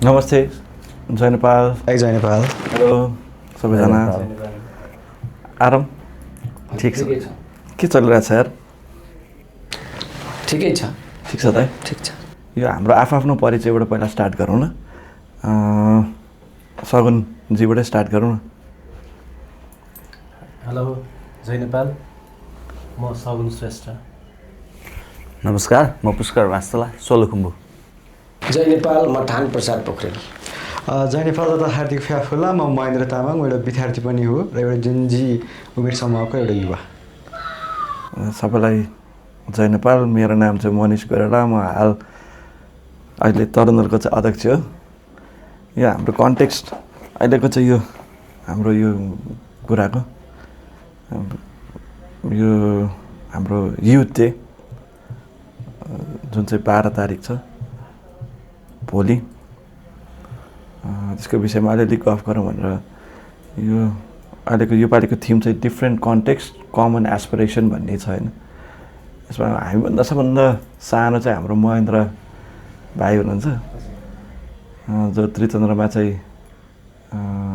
नमस्ते जय नेपाल। जय नेपाल। हेलो सबैजना। आराम ठिक छ? के चलिरहेछ यार? ठिकै छ। ठिक छ त? ठिक छ। यो हाम्रो आफ्नो परिचयबाट पहिला स्टार्ट गरौँ न। सगुनजीबाटै स्टार्ट गरौँ न। हेलो जय नेपाल, म सगुन श्रेष्ठ। नमस्कार, म पुष्कर वास्तला, सोलुखुम्बु। जय नेपाल, म ठान प्रसाद पोखरेल। जय नेपाल तथा हार्दिक फ्याफुला, म महेन्द्र तामाङ, म एउटा विद्यार्थी पनि हो र एउटा जेनजी उमेर समूहको एउटा युवा। सबैलाई जय नेपाल। मेरो नाम चाहिँ मनिष गोरेला। म अहिले तरुणहरूको चाहिँ अध्यक्ष हो। यो हाम्रो कन्टेक्स्ट अहिलेको चाहिँ यो हाम्रो यो कुराको यो हाम्रो युथ डे जुन चाहिँ 12 तारिक छ भोलि, त्यसको विषयमा अलिअलि गफ गरौँ भनेर यो अहिलेको योपालिको थिम चाहिँ डिफ्रेन्ट कन्टेक्स्ट कमन एस्पिरेसन भन्ने छ होइन। यसमा हामीभन्दा सबभन्दा सानो चाहिँ हाम्रो महेन्द्र भाइ हुनुहुन्छ, जो त्रिचन्द्रमा चाहिँ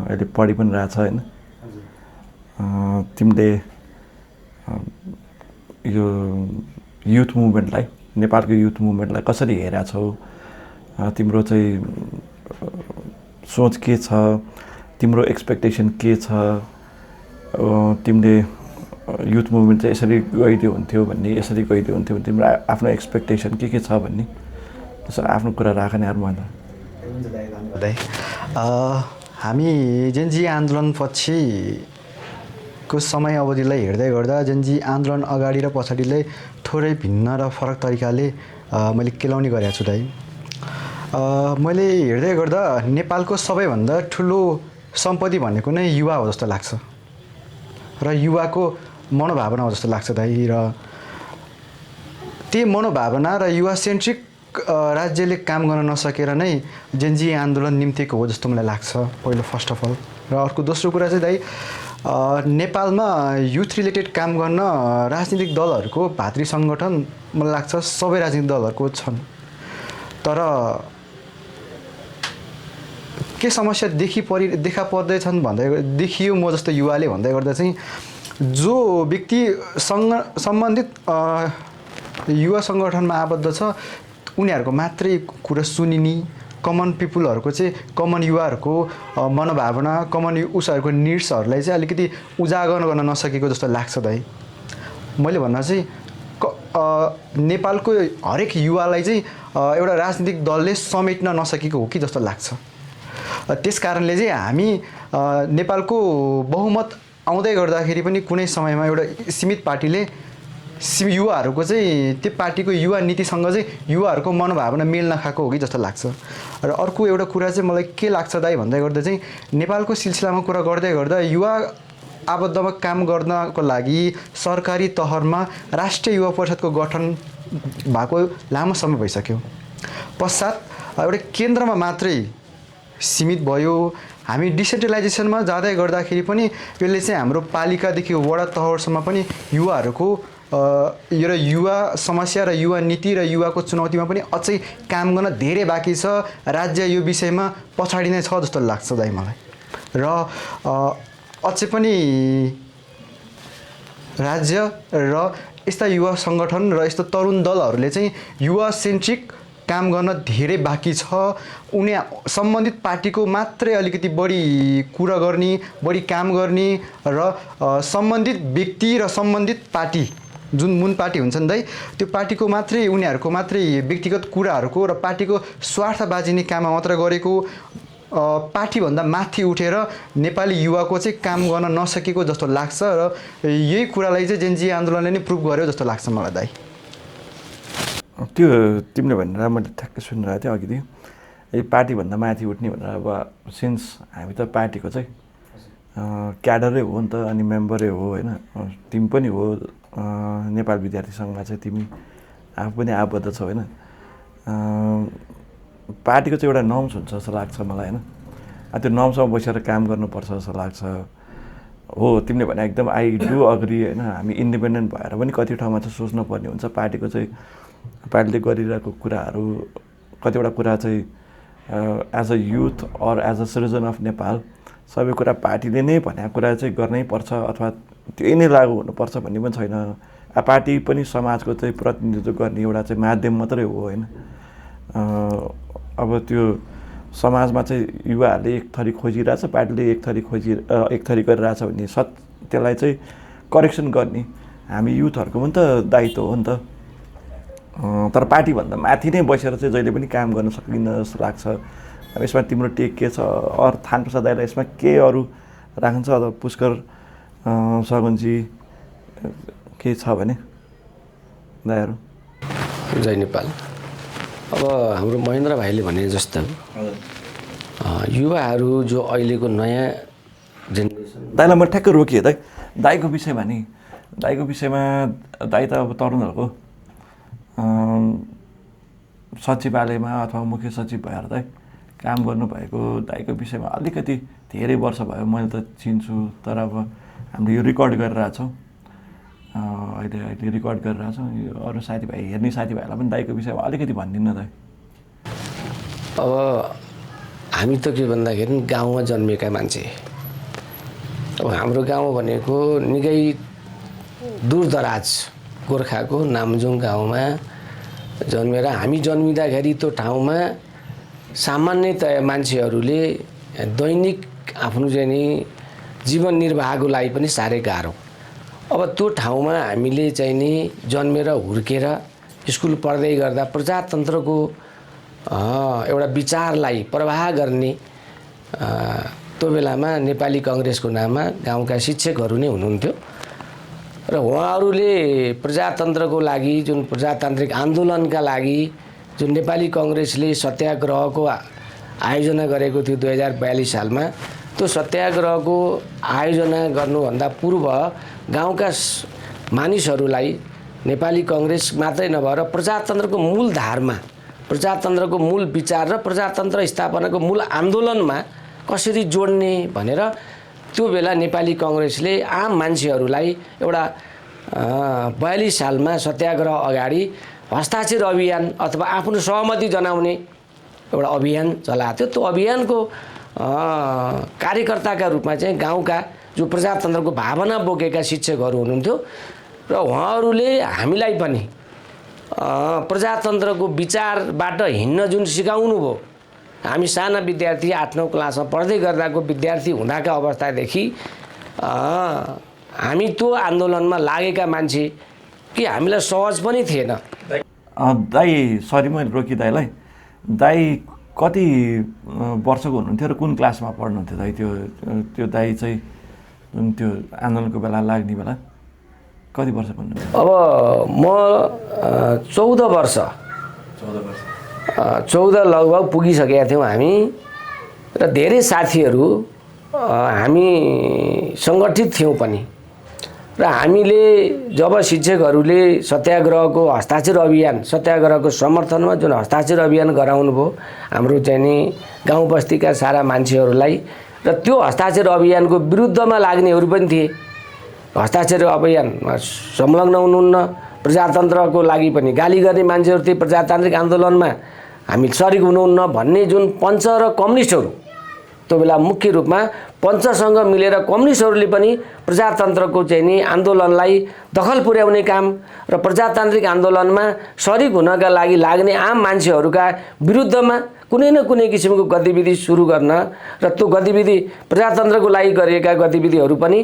अहिले पढि पनि रहेछ होइन। तिमीले यो युथ मुभमेन्टलाई, नेपालको युथ मुभमेन्टलाई कसरी हेरेका छौ? तिम्रो चाहिँ सोच के छ? तिम्रो एक्सपेक्टेसन के छ? तिमीले युथ मुभमेन्ट चाहिँ यसरी गइदियो हुन्थ्यो भन्ने, यसरी गइदियो हुन्थ्यो भने तिम्रो आफ्नो एक्सपेक्टेसन के छ भन्ने त्यसो आफ्नो कुरा राख नि यार। महेन्द्र हामी जेनजी आन्दोलन पछिको समय अवधिलाई हेर्दै गर्दा जेनजी आन्दोलन अगाडि र पछाडिलाई थोरै भिन्न र फरक तरिकाले मैले केलाउने गरेको छु दाइ। मैले हेर्दै गर्दा नेपालको सबैभन्दा ठुलो सम्पत्ति भनेको नै युवा हो जस्तो लाग्छ र युवाको मनोभावना हो जस्तो लाग्छ दाइ। र त्यही मनोभावना र युवा सेन्ट्रिक राज्यले काम गर्न नसकेर नै जेनजी आन्दोलन निम्तिएको हो जस्तो मलाई लाग्छ, पहिलो फर्स्ट अफ अल। र अर्को दोस्रो कुरा चाहिँ दाइ, नेपालमा युथ रिलेटेड काम गर्न राजनीतिक दलहरूको भातृ सङ्गठन मलाई लाग्छ सबै राजनीतिक दलहरूको छन्। तर के समस्या देखा पर्दैछन् भन्दै देखियो म जस्तो युवाले भन्दै गर्दा चाहिँ जो व्यक्ति सम्बन्धित युवा सङ्गठनमा आबद्ध छ उनीहरूको मात्रै कुरा सुनिने, कमन पिपुलहरूको चाहिँ कमन युवाहरूको मनोभावना, कमन उसहरूको निड्सहरूलाई चाहिँ अलिकति उजागर गर्न नसकेको जस्तो लाग्छ दाइ। मैले भन्न चाहिँ नेपालको हरेक युवालाई चाहिँ एउटा राजनीतिक दलले समेट्न नसकेको हो कि जस्तो लाग्छ। त्यस कारणले चाहिँ हामी नेपालको बहुमत आउँदै गर्दाखेरि पनि कुनै समयमा एउटा सीमित पार्टीले युवाहरूको चाहिँ त्यो पार्टीको युवा नीतिसँग चाहिँ युवाहरूको मनोभावना मेल नखाएको हो कि जस्तो लाग्छ। र अर्को एउटा कुरा चाहिँ मलाई के लाग्छ दाइ भन्दै गर्दा चाहिँ नेपालको सिलसिलामा कुरा गर्दै गर्दा युवा आबद्धमा काम गर्नको लागि सरकारी तहमा राष्ट्रिय युवा परिषदको गठन भएको लामो समय भइसक्यो। पश्चात एउटा केन्द्रमा मात्रै सीमित भयो। हामी डिसेन्ट्रलाइजेसनमा जाँदै गर्दाखेरि पनि यसले चाहिँ हाम्रो पालिकादेखि वडा तहसम्म पनि युवाहरूको यो युवा समस्या र युवा नीति र युवाको चुनौतीमा पनि अझै काम गर्न धेरै बाँकी छ। राज्य यो विषयमा पछाडि नै छ जस्तो लाग्छ दाइ मलाई। र अझै पनि राज्य र यस्ता युवा सङ्गठन र यस्तो तरुण दलहरूले चाहिँ युवा सेन्ट्रिक काम गर्न धेरै बाँकी छ। सम्बन्धित पार्टीको मात्रै अलिकति बढी कुरा गर्ने, बढी काम गर्ने र सम्बन्धित व्यक्ति र सम्बन्धित पार्टी जुन मुन पार्टी हुन्छन् दाइ, त्यो पार्टीको मात्रै उनीहरूको मात्रै व्यक्तिगत कुराहरूको र पार्टीको स्वार्थ बाजिने काममा मात्र गरेको, पार्टीभन्दा माथि उठेर नेपाली युवाको चाहिँ काम गर्न नसकेको जस्तो लाग्छ। र यही कुरालाई चाहिँ जेनजी आन्दोलनले नै प्रुभ गर्यो जस्तो लाग्छ मलाई दाइ। त्यो तिमीले भनेर मैले ठ्याक्कै सुनिरहेको थिएँ अघिदेखि, यो पार्टीभन्दा माथि उठ्ने भनेर। अब सिन्स हामी त पार्टीको चाहिँ क्याडरै हो नि त, अनि मेम्बरै हो होइन। तिमी पनि हो नेपाल विद्यार्थी सङ्घमा चाहिँ, तिमी आफू पनि आबद्ध छौ होइन। पार्टीको चाहिँ एउटा नर्म्स हुन्छ जस्तो लाग्छ मलाई होइन। त्यो नर्म्समा बसेर काम गर्नुपर्छ जस्तो लाग्छ। हो तिमीले भने एकदम आई डु अग्री होइन। हामी इन्डिपेन्डेन्ट भएर पनि कति ठाउँमा चाहिँ सोच्नुपर्ने हुन्छ। पार्टीको चाहिँ पार्टीले गरिरहेको कुराहरू कतिवटा कुरा चाहिँ as a youth or as a citizen of Nepal सबै कुरा पार्टीले नै भनेको कुरा चाहिँ गर्नै पर्छ अथवा त्यही नै लागु हुनुपर्छ भन्ने पनि छैन। पार्टी पनि समाजको चाहिँ प्रतिनिधित्व गर्ने एउटा चाहिँ माध्यम मात्रै हो होइन। अब त्यो समाजमा चाहिँ युवाहरूले एक थरी खोजिरहेछ, पार्टीले एक थरी गरिरहेछ भन्ने त्यसलाई चाहिँ करेक्सन गर्ने हामी युथहरूको पनि त दायित्व हो नि त। तर पार्टीभन्दा माथि नै बसेर चाहिँ जहिले पनि काम गर्न सकिन्न जस्तो लाग्छ। अब यसमा तिम्रो टेक के छ? अरू थान प्रसाद दाइलाई यसमा के अरू राख्छ? अथवा पुष्कर सगुनजी के छ भने दाइहरू? जय नेपाल। अब हाम्रो महेन्द्र भाइले भने जस्तो युवाहरू जो अहिलेको नयाँ जेनेरेसन। दाइलाई म ठ्याक्क रोकिएँ दाइ, दाइको विषयमा नि, दाइको विषयमा दाइ त अब तरुणहरूको सचिवालयमा अथवा मुख्य सचिव भएर दाइ काम गर्नुभएको दाइको विषयमा अलिकति धेरै वर्ष भयो मैले त चिन्छु। तर अब हामीले यो रेकर्ड गरिरहेछौँ, अहिले रेकर्ड गरिरहेछौँ। यो अरू साथीभाइ हेर्ने साथीभाइलाई पनि दाइको विषयमा अलिकति भनिदिनु न दाइ। अब हामी त के भन्दाखेरि गाउँमा जन्मिएका मान्छे। अब हाम्रो गाउँ भनेको निकै दूरदराज गोर्खाको नामजुङ गाउँमा जन्मेर हामी जन्मिँदाखेरि त्यो ठाउँमा सामान्यतया मान्छेहरूले दैनिक आफ्नो चाहिँ नि जीवन निर्वाहको लागि पनि साह्रै गाह्रो। अब त्यो ठाउँमा हामीले चाहिँ नि जन्मेर हुर्केर स्कुल पढ्दै गर्दा प्रजातन्त्रको एउटा विचारलाई प्रवाह गर्ने त्यो बेलामा नेपाली कङ्ग्रेसको नाममा गाउँका शिक्षकहरू नै हुनुहुन्थ्यो र उहाँहरूले प्रजातन्त्रको लागि जुन प्रजातान्त्रिक आन्दोलनका लागि जुन नेपाली कङ्ग्रेसले सत्याग्रहको आयोजना गरेको थियो 2042 सालमा, त्यो सत्याग्रहको आयोजना गर्नुभन्दा पूर्व गाउँका मानिसहरूलाई नेपाली कङ्ग्रेस मात्रै नभएर प्रजातन्त्रको मूल धारमा, प्रजातन्त्रको मूल विचार र प्रजातन्त्र स्थापनाको मूल आन्दोलनमा कसरी जोड्ने भनेर त्यो बेला नेपाली कङ्ग्रेसले आम मान्छेहरूलाई एउटा 42 सालमा सत्याग्रह अगाडि हस्ताक्षर अभियान अथवा आफ्नो सहमति जनाउने एउटा अभियान चलाएको थियो। त्यो अभियानको कार्यकर्ताका रूपमा चाहिँ गाउँका जो प्रजातन्त्रको भावना बोकेका शिक्षकहरू हुनुहुन्थ्यो र उहाँहरूले हामीलाई पनि प्रजातन्त्रको विचारबाट हिँड्न जुन सिकाउनु भयो। हामी साना विद्यार्थी 8-9 क्लासमा पढ्दै गर्दाको विद्यार्थी हुँदाका अवस्थादेखि हामी त्यो आन्दोलनमा लागेका मान्छे कि हामीलाई सहज पनि थिएन। दाइ सरी मैले रोकी दाइलाई। दाइ कति वर्षको हुनुहुन्थ्यो र कुन क्लासमा पढ्नुहुन्थ्यो दाइ? त्यो दाइ चाहिँ जुन त्यो आन्दोलनको बेला लाग्ने बेला कति वर्षको हुनुहुन्थ्यो? अब म 14 वर्ष 14 लगभग पुगिसकेका थियौँ हामी र धेरै साथीहरू हामी सङ्गठित थियौँ पनि। र हामीले जब शिक्षकहरूले सत्याग्रहको हस्ताक्षर अभियान, सत्याग्रहको समर्थनमा जुन हस्ताक्षर अभियान गराउनु भयो हाम्रो चाहिँ नि गाउँ बस्तीका सारा मान्छेहरूलाई, र त्यो हस्ताक्षर अभियानको विरुद्धमा लाग्नेहरू पनि थिए। हस्ताक्षर अभियानमा संलग्न हुनुहुन्न, प्रजातन्त्रको लागि पनि गाली गर्ने मान्छेहरू थिए, प्रजातान्त्रिक आन्दोलनमा हामी सरिक हुनुहुन्न भन्ने जुन पञ्च र कम्युनिस्टहरू त्यो बेला मुख्य रूपमा पञ्चसँग मिलेर कम्युनिस्टहरूले पनि प्रजातन्त्रको चाहिँ नि आन्दोलनलाई दखल पुर्याउने काम र प्रजातान्त्रिक आन्दोलनमा सरिक हुनका लागि लाग्ने आम मान्छेहरूका विरुद्धमा कुनै न कुनै किसिमको गतिविधि सुरु गर्न र त्यो गतिविधि प्रजातन्त्रको लागि गरिएका गतिविधिहरू पनि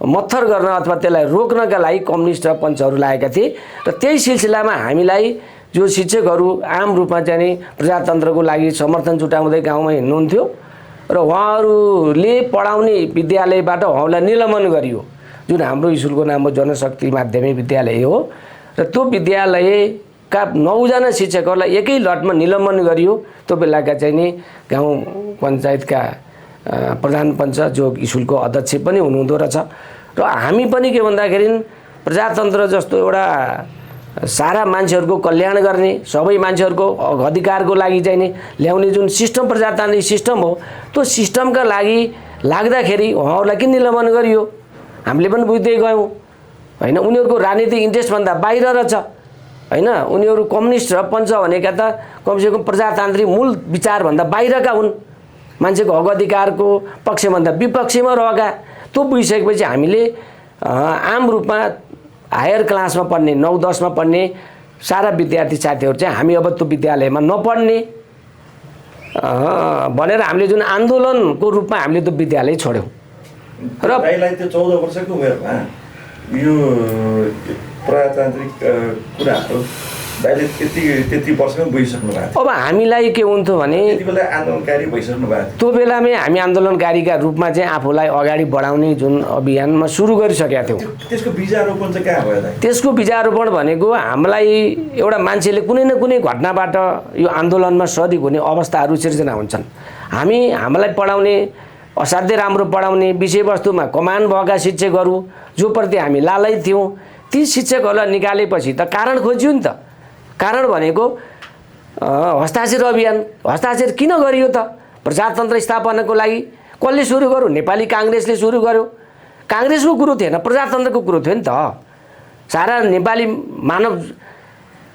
मत्थर गर्न अथवा त्यसलाई रोक्नका लागि कम्युनिस्ट र पञ्चहरू लागेका थिए। र त्यही सिलसिलामा हामीलाई जो शिक्षकहरू आम रूपमा चाहिँ नि प्रजातन्त्रको लागि समर्थन जुटाउँदै गाउँमा हिँड्नुहुन्थ्यो र उहाँहरूले पढाउने विद्यालयबाट उहाँलाई निलम्बन गरियो। जुन हाम्रो स्कुलको नाम हो जनशक्ति माध्यमिक विद्यालय हो र त्यो विद्यालयका 9 जना शिक्षकहरूलाई एकै लटमा निलम्बन गरियो। त्यो बेलाका चाहिँ नि गाउँ पञ्चायतका प्रधान पञ्च जो स्कुलको अध्यक्ष पनि हुनुहुँदो रहेछ। र हामी पनि के भन्दाखेरि प्रजातन्त्र जस्तो एउटा सारा मान्छेहरूको कल्याण गर्ने, सबै मान्छेहरूको अधिकारको लागि चाहिँ नि ल्याउने जुन सिस्टम प्रजातान्त्रिक सिस्टम हो, त्यो सिस्टमका लागि लाग्दाखेरि उहाँहरूलाई किन निलम्बन गरियो हामीले पनि बुझ्दै गयौँ होइन। उनीहरूको राजनीतिक इन्ट्रेस्टभन्दा बाहिर रहेछ। होइन उनीहरू कम्युनिस्ट र पञ्च भनेका त कमसेकम प्रजातान्त्रिक मूल विचारभन्दा बाहिरका हुन् मान्छेको हक अधिकारको पक्षभन्दा विपक्षमा रहेका त्यो बुझिसकेपछि हामीले आम रूपमा हायर क्लासमा पढ्ने 9-10 मा पढ्ने सारा विद्यार्थी साथीहरू चाहिँ हामी अब त्यो विद्यालयमा नपढ्ने भनेर हामीले जुन आन्दोलनको रूपमा हामीले त्यो विद्यालय छोड्यौँ र दाइलाई त्यो 14 वर्षको उमेरमा यो प्रजातान्त्रिक कुराहरू दाइले त्यति वर्षमा बुझिसक्नु भएको अब हामीलाई के हुन्थ्यो भने त्यति बेला आन्दोलनकारी भइसक्नु भएको त्यो बेलामै हामी आन्दोलनकारीका रूपमा चाहिँ आफूलाई अगाडि बढाउने जुन अभियानमा सुरु गरिसकेका थियौँ थियो त्यसको बीजारोपण चाहिँ कहाँ भयो दाइ त्यसको बीजारोपण भनेको हामीलाई एउटा मान्छेले कुनै न कुनै घटनाबाट यो आन्दोलनमा सदिक हुने अवस्थाहरू सिर्जना हुन्छन् हामीलाई पढाउने असाध्यै राम्रो पढाउने विषयवस्तुमा कमान भएका शिक्षकहरू जो प्रति हामी लालय थियौँ ती शिक्षकहरूलाई निकालेपछि त कारण खोज्यो नि त कारण भनेको हस्ताक्षर अभियान हस्ताक्षर किन गरियो त प्रजातन्त्र स्थापनाको लागि कसले सुरु गर्यो नेपाली काङ्ग्रेसले सुरु गर्यो काङ्ग्रेसको कुरो थिएन प्रजातन्त्रको कुरो थियो नि त सारा नेपाली मानव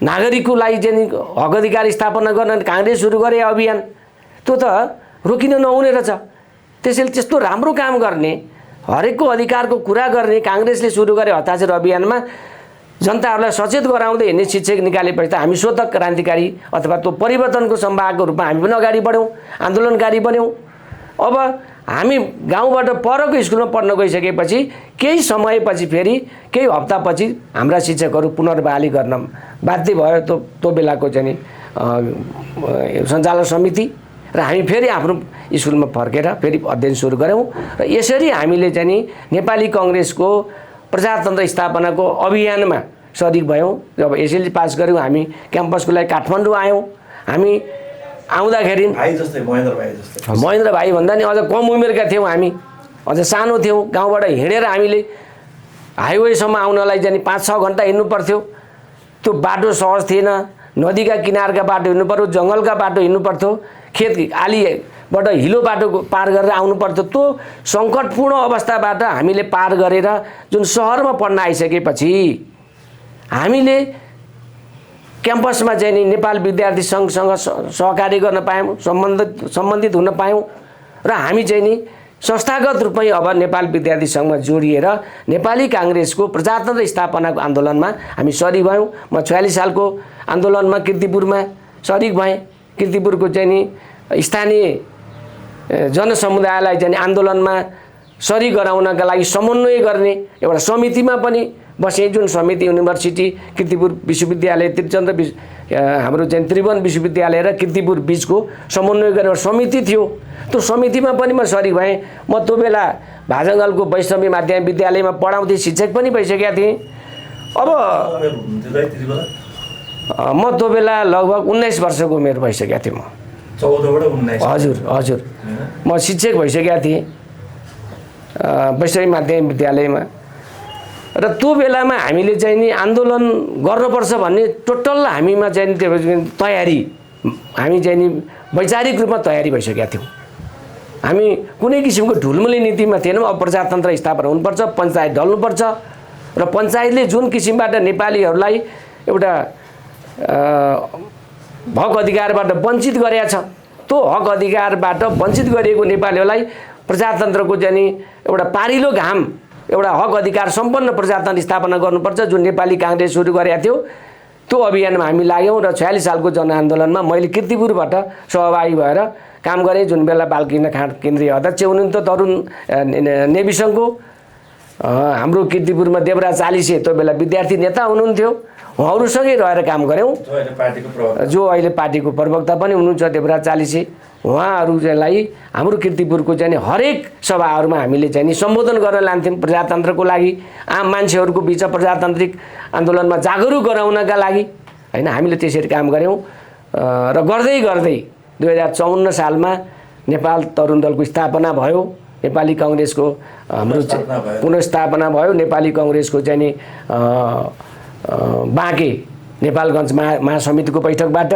नागरिकको लागि चाहिँ हक अधिकार स्थापना गर्न काङ्ग्रेस सुरु गरे अभियान त्यो त रोकिन नहुने रहेछ त्यसैले त्यस्तो राम्रो काम गर्ने हरेकको अधिकारको कुरा गर्ने काङ्ग्रेसले सुरु गरे हस्ताक्षर अभियानमा जनताहरूलाई सचेत गराउँदै हिँड्ने शिक्षक निकालेपछि त हामी स्वतः क्रान्तिकारी अथवा त्यो परिवर्तनको सम्भागको रूपमा हामी पनि अगाडि बढ्यौँ आन्दोलनकारी बन्यौँ अब हामी गाउँबाट परको स्कुलमा पढ्न गइसकेपछि केही समयपछि फेरि केही हप्तापछि हाम्रा शिक्षकहरू पुनर्बहाली गर्न बाध्य भयो त्यो बेलाको चाहिँ सञ्चालक समिति र हामी फेरि आफ्नो स्कुलमा फर्केर फेरि अध्ययन सुरु गऱ्यौँ र यसरी हामीले चाहिँ नेपाली काङ्ग्रेसको प्रजातन्त्र स्थापनाको अभियानमा सरिक भयौँ जब एसएलसी पास गऱ्यौँ हामी क्याम्पसको लागि काठमाडौँ आयौँ हामी आउँदाखेरि महेन्द्र भाइ भन्दा नि अझ कम उमेरका थियौँ हामी अझ सानो थियौँ गाउँबाट हिँडेर हामीले हाइवेसम्म आउनलाई चाहिँ 5-6 घन्टा हिँड्नु पर्थ्यो त्यो बाटो सहज थिएन नदीका किनारका बाटो हिँड्नु पर्थ्यो जङ्गलका बाटो हिँड्नु पर्थ्यो खेत आलीबाट हिलो बाटो पार गरेर आउनु पर्थ्यो त्यो सङ्कटपूर्ण अवस्थाबाट हामीले पार गरेर जुन सहरमा पढ्न आइसकेपछि हामीले क्याम्पसमा चाहिँ नि नेपाल विद्यार्थी सङ्घसँग सहकार्य गर्न पायौँ सम्बन्धित हुन पायौँ र हामी चाहिँ नि संस्थागत रूपमै अब नेपाल विद्यार्थी सङ्घमा जोडिएर नेपाली काङ्ग्रेसको प्रजातन्त्र स्थापनाको आन्दोलनमा हामी सरिक भयौँ म 46 सालको आन्दोलनमा कीर्तिपुरमा सरिक भएँ कीर्तिपुरको चाहिँ नि स्थानीय जनसमुदायलाई चाहिँ आन्दोलनमा सरिक गराउनका लागि समन्वय गर्ने एउटा समितिमा पनि बसेँ जुन समिति युनिभर्सिटी कीर्तिपुर विश्वविद्यालय त्रिचन्द्र हाम्रो चाहिँ त्रिभुवन विश्वविद्यालय र कीर्तिपुर बिचको समन्वय गर्ने एउटा समिति थियो त्यो समितिमा पनि म सरिक भएँ म त्यो बेला भाजङ्गलको वैष्णवी माध्यमिक विद्यालयमा पढाउँथेँ शिक्षक पनि भइसकेका थिएँ अब म त्यो बेला लगभग 19 वर्षको उमेर भइसकेका थिएँ म 14 हजुर म शिक्षक भइसकेका थिएँ वैष्णवी माध्यमिक विद्यालयमा र त्यो बेलामा हामीले चाहिँ नि आन्दोलन गर्नुपर्छ भन्ने टोटल हामीमा चाहिँ तयारी हामी चाहिँ नि वैचारिक रूपमा तयारी भइसकेका थियौँ हामी कुनै किसिमको ढुलमुली नीतिमा थिएनौँ अब प्रजातन्त्र स्थापना हुनुपर्छ पञ्चायत ढल्नुपर्छ र पञ्चायतले जुन किसिमबाट नेपालीहरूलाई एउटा हक अधिकारबाट वञ्चित गरेका छ त्यो हक अधिकारबाट वञ्चित गरिएको नेपालीहरूलाई प्रजातन्त्रको चाहिँ एउटा पारिलो घाम एउटा हक अधिकार सम्पन्न प्रजातन्त्र स्थापना गर्नुपर्छ जुन नेपाली काङ्ग्रेस सुरु गरेका थियो त्यो अभियानमा हामी लाग्यौँ र 46 सालको जनआन्दोलनमा मैले कीर्तिपुरबाट सहभागी भएर काम गरेँ जुन बेला बालकृष्ण खाँड केन्द्रीय अध्यक्ष हुनुहुन्थ्यो तरुण नेभी सङ्घको हाम्रो कीर्तिपुरमा देवराज चालिसे त्यो बेला विद्यार्थी नेता हुनुहुन्थ्यो उहाँहरूसँगै रहेर काम गऱ्यौँ जो अहिले पार्टीको प्रवक्ता पनि हुनुहुन्छ देवराज चालिसे उहाँहरूलाई हाम्रो कीर्तिपुरको चाहिँ हरेक सभाहरूमा हामीले चाहिँ सम्बोधन गर्न लान्थ्यौँ प्रजातन्त्रको लागि आम मान्छेहरूको बिच प्रजातान्त्रिक आन्दोलनमा जागरुक गराउनका लागि हैन हामीले त्यसरी काम गऱ्यौँ र गर्दै गर्दै 2054 सालमा नेपाल तरुण दलको स्थापना भयो नेपाली काङ्ग्रेसको हाम्रो पुनर्स्थापना भयो नेपाली काङ्ग्रेसको चाहिँ बाँके नेपालगञ्ज महासमितिको बैठकबाट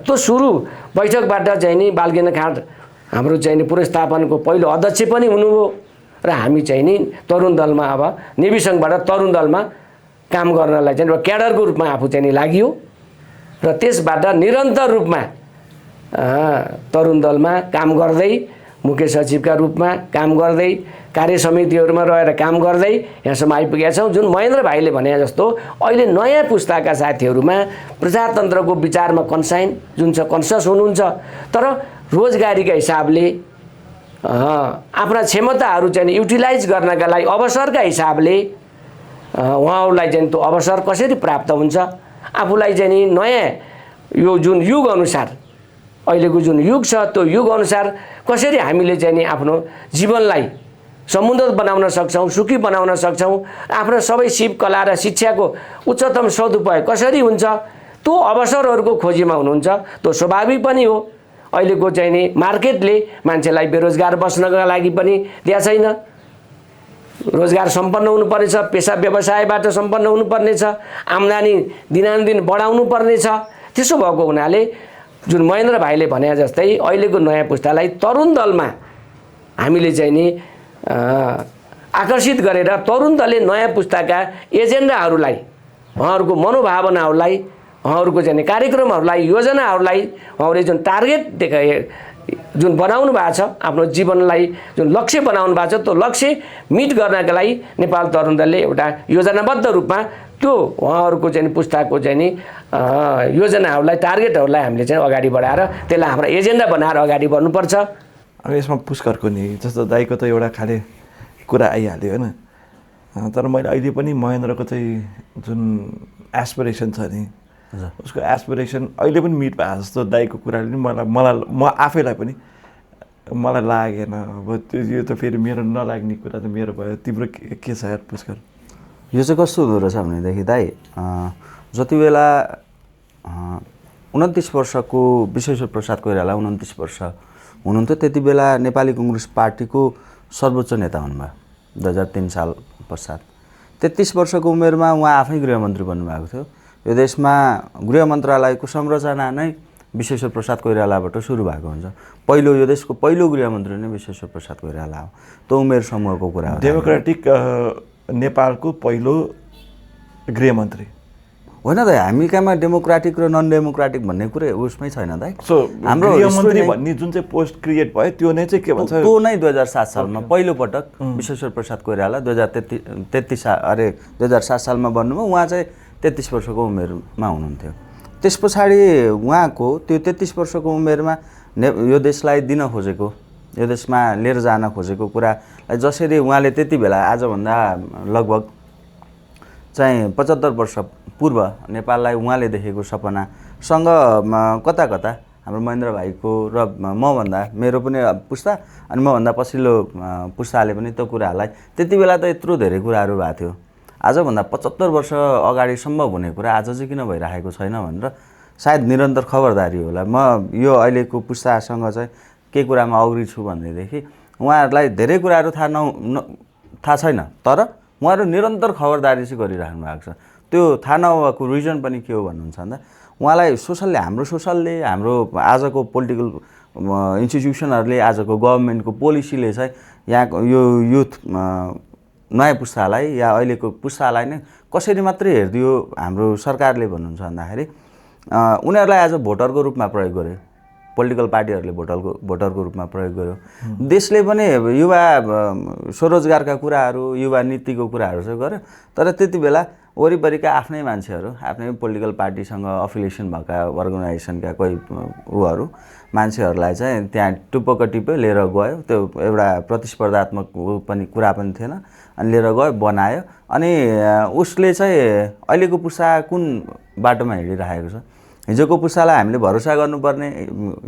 त्यो सुरु बैठकबाट चाहिँ नि बालकृष्ण खाँड हाम्रो चाहिँ नि पुनर्स्थापनाको पहिलो अध्यक्ष पनि हुनुभयो र हामी चाहिँ नि तरुण दलमा अब नेभी सङ्घबाट तरुण दलमा काम गर्नलाई चाहिँ क्याडरको रूपमा आफू चाहिँ नि लागियो र त्यसबाट निरन्तर रूपमा तरुण दलमा काम गर्दै मुख्य सचिवका रूपमा काम गर्दै कार्य समितिहरूमा रहेर काम गर्दै यहाँसम्म आइपुगेका छौँ। जुन महेन्द्र भाइले भने जस्तो अहिले नयाँ पुस्ताका साथीहरूमा प्रजातन्त्रको विचारमा कन्साइन जुन छ कन्सियस हुनुहुन्छ, तर रोजगारीका हिसाबले आफ्ना क्षमताहरू चाहिँ युटिलाइज गर्नका लागि अवसरका हिसाबले उहाँहरूलाई चाहिँ त्यो अवसर कसरी प्राप्त हुन्छ, आफूलाई चाहिँ नि नयाँ यो जुन युग अनुसार अहिलेको जुन युग छ त्यो युग अनुसार कसरी हामीले चाहिँ नि आफ्नो जीवनलाई समुन्नत बनाउन सक्छौँ, सुखी बनाउन सक्छौँ, आफ्नो सबै सिप कला र शिक्षाको उच्चतम सदुपयोग कसरी हुन्छ, त्यो अवसरहरूको खोजीमा हुनुहुन्छ। त्यो स्वाभाविक पनि हो। अहिलेको चाहिँ नि मार्केटले मान्छेलाई बेरोजगार बस्नका लागि पनि दिएको छैन। रोजगार सम्पन्न हुनुपर्नेछ, पेसा व्यवसायबाट सम्पन्न हुनुपर्नेछ, आम्दानी दिनानुदिन बढाउनु पर्नेछ। त्यसो भएको हुनाले जुन महेन्द्र भाइले भने जस्तै अहिलेको नयाँ पुस्तालाई तरुण दलमा हामीले चाहिँ नि आकर्षित गरेर तरुण दलले नयाँ पुस्ताका एजेन्डाहरूलाई, उहाँहरूको मनोभावनाहरूलाई, उहाँहरूको चाहिँ कार्यक्रमहरूलाई, योजनाहरूलाई उहाँहरूले जुन टार्गेट जुन बनाउनु भएको छ, आफ्नो जीवनलाई जुन लक्ष्य बनाउनु भएको छ, त्यो लक्ष्य मिट गर्नका लागि नेपाल तरुण दलले एउटा योजनाबद्ध रूपमा त्यो उहाँहरूको चाहिँ पुस्ताको चाहिँ नि योजनाहरूलाई, टार्गेटहरूलाई हामीले चाहिँ अगाडि बढाएर त्यसलाई हाम्रो एजेन्डा बनाएर अगाडि बढ्नुपर्छ। अब यसमा पुस्करको नि जस्तो दाइको त एउटा खाले कुरा आइहाल्यो होइन, तर मैले अहिले पनि महेन्द्रको चाहिँ जुन एस्पिरेसन छ नि उसको एस्पिरेसन अहिले पनि मिट भएको जस्तो दाइको कुराले नि म आफैलाई पनि मलाई लागेन। अब त्यो यो त फेरि मेरो नलाग्ने कुरा त मेरो भयो। तिम्रो के छ यार पुस्कर? यो चाहिँ कस्तो हुँदो रहेछ भनेदेखि दाइ, जति बेला 29 वर्षको विश्वेश्वर प्रसाद कोइराला 29 वर्ष हुनुहुन्थ्यो, त्यति बेला नेपाली कङ्ग्रेस पार्टीको सर्वोच्च नेता हुनुभयो 2003 साल पश्चात। 33 वर्षको उमेरमा उहाँ आफै गृहमन्त्री बन्नुभएको थियो। यो देशमा गृह मन्त्रालयको संरचना नै विश्वेश्वर प्रसाद कोइरालाबाट सुरु भएको हुन्छ। पहिलो यो देशको पहिलो गृहमन्त्री नै विश्वेश्वर प्रसाद कोइराला हो। त्यो उमेर समूहको कुरा हो। डेमोक्रेटिक नेपालको पहिलो गृहमन्त्री होइन दाइ, हामी कहाँमा डेमोक्रेटिक र नन डेमोक्रेटिक भन्ने कुरा उसमै छैन दाइ। सो हाम्रो गृहमन्त्री भन्ने जुन चाहिँ पोस्ट क्रिएट भयो त्यो नै चाहिँ के भन्छ, त्यो नै 2007 सालमा पहिलोपटक विश्वेश्वर प्रसाद कोइराला 2007 सालमा बन्नुभयो। उहाँ चाहिँ 33 वर्षको उमेरमा हुनुहुन्थ्यो। त्यस पछाडि उहाँको त्यो 33 वर्षको उमेरमा यो देशलाई दिन खोजेको, यो देशमा लिएर जान खोजेको कुरालाई जसरी उहाँले त्यति बेला आजभन्दा लगभग चाहिँ 75 वर्ष पूर्व नेपाललाई उहाँले देखेको सपनासँग कता कता हाम्रो महेन्द्र भाइको र मभन्दा मेरो पनि पुस्ता अनि मभन्दा पछिल्लो पुस्ताले पनि त्यो कुराहरूलाई त्यति बेला त यत्रो धेरै कुराहरू भएको थियो। आजभन्दा 75 वर्ष अगाडि सम्भव हुने कुरा आज चाहिँ किन भइरहेको छैन भनेर सायद निरन्तर खबरदारी होला। म यो अहिलेको पुस्तासँग चाहिँ के कुरामा अग्री छु भनेदेखि उहाँहरूलाई धेरै कुराहरू थाहा छैन, तर उहाँहरू निरन्तर खबरदारी चाहिँ गरिराख्नु भएको छ। त्यो थाहा नभएको रिजन पनि के हो भन्नुहुन्छ भन्दा उहाँलाई हाम्रो सोसलले हाम्रो आजको पोलिटिकल इन्स्टिट्युसनहरूले आजको गभर्मेन्टको पोलिसीले चाहिँ यहाँको यो युथ नयाँ पुस्तालाई या अहिलेको पुस्तालाई नै कसरी मात्रै हेरिदियो हाम्रो सरकारले भन्नुहुन्छ भन्दाखेरि उनीहरूलाई एज अ भोटरको रूपमा प्रयोग गर्यो, पोलिटिकल पार्टीहरूले भोटरको रूपमा प्रयोग गर्यो। देशले पनि युवा स्वरोजगारका कुराहरू, युवा नीतिको कुराहरू चाहिँ गर्यो, तर त्यति बेला वरिपरिका आफ्नै मान्छेहरू, आफ्नै पोलिटिकल पार्टीसँग अफिलिएसन भएका अर्गनाइजेसनका कोही उहरू मान्छेहरूलाई चाहिँ त्यहाँ टुप्पो लिएर गयो। त्यो एउटा प्रतिस्पर्धात्मक पनि कुरा पनि थिएन, अनि लिएर गयो, बनायो। अनि उसले चाहिँ अहिलेको पुस्ता कुन बाटोमा हिँडिरहेको छ, हिजोको पुस्तालाई हामीले भरोसा गर्नुपर्ने,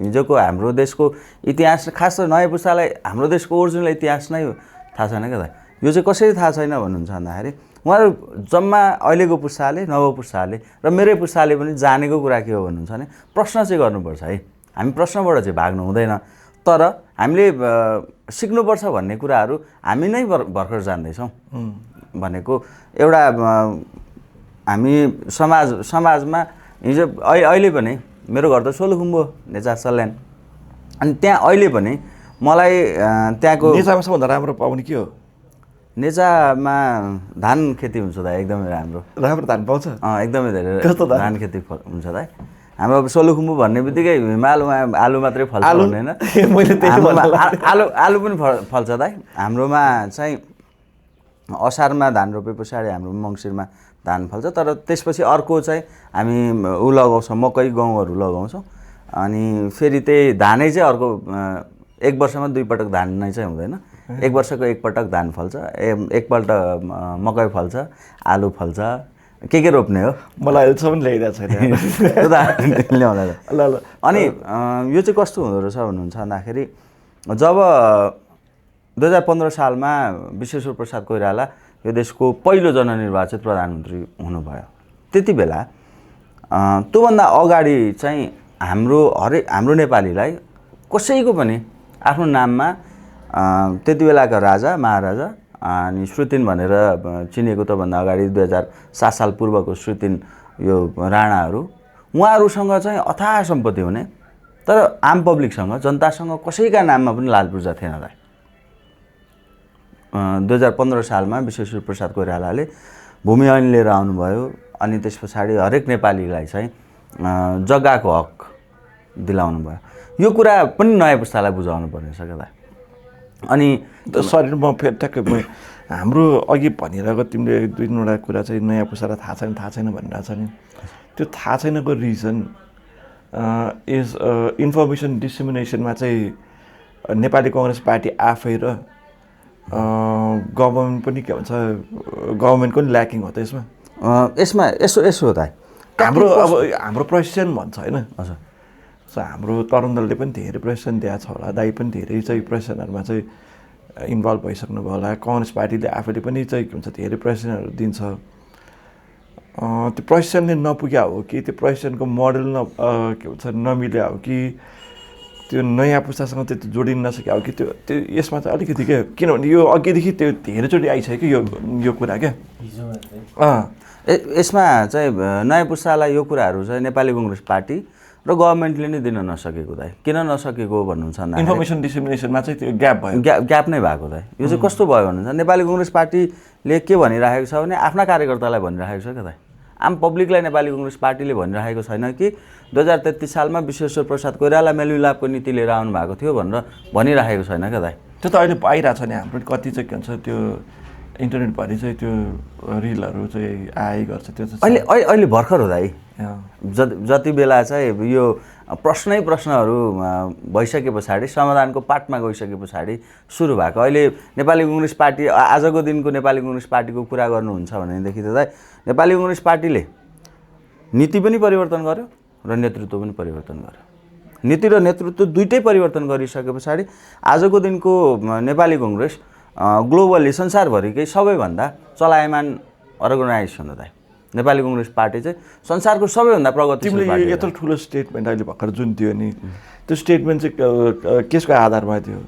हिजोको हाम्रो देशको इतिहास, खास त नयाँ पुस्तालाई हाम्रो देशको ओरिजिनल इतिहास नै थाहा छैन क्या त। यो चाहिँ कसरी थाहा छैन भन्नुहुन्छ भन्दाखेरि उहाँहरू जम्मा अहिलेको पुस्ताले, नव पुस्ताले र मेरै पुस्ताले पनि जानेको कुरा के हो भन्नुहुन्छ भने प्रश्न चाहिँ गर्नुपर्छ है। हामी प्रश्नबाट चाहिँ भाग्नु हुँदैन, तर हामीले सिक्नुपर्छ भन्ने कुराहरू हामी नै भर्खर जान्दैछौँ भनेको एउटा हामी समाजमा हिजो अहिले पनि मेरो घर त सोलुखुम्बु नेचार सल्यान, अनि त्यहाँ अहिले पनि मलाई त्यहाँको नेचारमा सबभन्दा राम्रो पाउने के हो? नेचामा धान खेती हुन्छ दाइ एकदमै राम्रो राम्रो धान पाउँछ एकदमै धेरै कस्तो धान? धान खेती हुन्छ दाइ हाम्रो अब सोलुखुम्बु भन्ने बित्तिकै हिमालमा आलु मात्रै फल्छ आलु? भन्दैन मैले त्यही हाम्रोमा भन्नु आलु पनि फल्छ दाइ हाम्रोमा चाहिँ असारमा धान रोपे पछाडि हाम्रो मङ्सिरमा धान फल्छ तर त्यसपछि अर्को चाहिँ हामी ऊ लगाउँछौँ मकै गहुँहरू लगाउँछौँ अनि फेरि त्यही धानै चाहिँ अर्को 1 वर्षमा 2 पटक धान नै चाहिँ हुँदैन 1 वर्षको 1 पटक धान फल्छ एकपल्ट मकै फल्छ आलु फल्छ के रोप्ने हो मलाई अहिलेसम्म ल्याइरहेको छैन त्यो त ल्याउँदा ल ल अनि यो चाहिँ कस्तो हुँदो रहेछ भन्नुहुन्छ भन्दाखेरि जब 2015 सालमा विश्वेश्वर प्रसाद कोइराला यो देशको पहिलो जननिर्वाचित प्रधानमन्त्री हुनुभयो त्यति बेला त्योभन्दा अगाडि चाहिँ हाम्रो नेपालीलाई कसैको पनि आफ्नो नाममा त्यति बेलाका राजा महाराजा अनि श्रुतिन भनेर चिनिएको त्योभन्दा अगाडि 2007 साल पूर्वको श्रुतिन यो राणाहरू उहाँहरूसँग चाहिँ अथाह सम्पत्ति हुने तर आम पब्लिकसँग जनतासँग कसैका नाममा पनि लाल पूर्जा थिएन दाइ 2015 सालमा विश्वेश्वर प्रसाद कोइरालाले भूमि ऐन लिएर आउनुभयो अनि त्यस पछाडि हरेक नेपालीलाई चाहिँ जग्गाको हक दिलाउनु भयो यो कुरा पनि नयाँ पुस्तालाई बुझाउनु पर्ने छ क्या दाइ अनि सरी म फेरि ट्याक्कै हाम्रो अघि भनिरहेको तिमीले 2-3वटा कुरा चाहिँ नयाँ पुस्तालाई थाहा छैन भनिरहेको छ नि त्यो थाहा छैनको रिजन इज इन्फर्मेसन डिसेमिनेसनमा चाहिँ नेपाली कङ्ग्रेस पार्टी आफै र गभर्मेन्ट पनि के भन्छ गभर्मेन्टको पनि ल्याकिङ हो त यसमा यसो दाइ हाम्रो प्रशिक्षण भन्छ होइन हजुर सो हाम्रो तरुण दलले पनि धेरै प्रशिक्षण दिएको छ होला दाइ पनि धेरै चाहिँ प्रशिक्षणहरूमा चाहिँ इन्भल्भ भइसक्नु भयो होला कङ्ग्रेस पार्टीले आफैले पनि चाहिँ के भन्छ धेरै प्रशिक्षणहरू दिन्छ त्यो प्रशिक्षणले नपुग्या हो कि त्यो प्रशिक्षणको मोडल के भन्छ नमिल्या हो कि त्यो नयाँ पुस्तासँग त्यति जोडिन नसक्या हो कि त्यो यसमा चाहिँ अलिकति के किनभने यो अघिदेखि त्यो धेरैचोटि आइसक्यो यो कुरा क्या यसमा चाहिँ नयाँ पुस्तालाई यो कुराहरू चाहिँ नेपाली कङ्ग्रेस पार्टी र गभर्मेन्टले नै दिन नसकेको दाइ किन नसकेको भन्नुहुन्छ इन्फर्मेसन डिसेमिनेसनमा चाहिँ त्यो ग्याप भयो ग्याप नै भएको दाइ यो चाहिँ कस्तो भयो भन्नुहुन्छ नेपाली कङ्ग्रेस पार्टीले के भनिराखेको छ भने आफ्ना कार्यकर्तालाई भनिराखेको छ क्या दाइ आम पब्लिकलाई नेपाली कङ्ग्रेस पार्टीले भनिराखेको छैन कि 2033 सालमा विश्वेश्वर प्रसाद कोइराला मेलमिलापको नीति लिएर आउनु भएको थियो भनेर भनिराखेको छैन क्या दाइ त्यो त अहिले पाइरहेको छ नि हाम्रो कति चाहिँ के भन्छ त्यो इन्टरनेटभरि चाहिँ त्यो रिलहरू चाहिँ आए गर्छ त्यो चाहिँ अहिले भर्खर हो दाइ जति बेला चाहिँ यो प्रश्नहरू भइसके पछाडि समाधानको पाटमा गइसके पछाडि सुरु भएको अहिले नेपाली कङ्ग्रेस पार्टी आजको दिनको नेपाली कङ्ग्रेस पार्टीको कुरा गर्नुहुन्छ भनेदेखि त दाइ नेपाली कङ्ग्रेस पार्टीले नीति पनि परिवर्तन गर्यो र नेतृत्व पनि परिवर्तन गर्यो नीति र नेतृत्व दुइटै परिवर्तन गरिसके पछाडि आजको दिनको नेपाली कङ्ग्रेस ग्लोबली संसारभरिकै सबैभन्दा चलायमान अर्गनाइजेसन हो दाइ नेपाली कङ्ग्रेस पार्टी चाहिँ संसारको सबैभन्दा प्रगतिशील पार्टी यत्रो ठुलो स्टेटमेन्ट अहिले भर्खर जुन दियो नि त्यो स्टेटमेन्ट चाहिँ केसको आधारमा थियो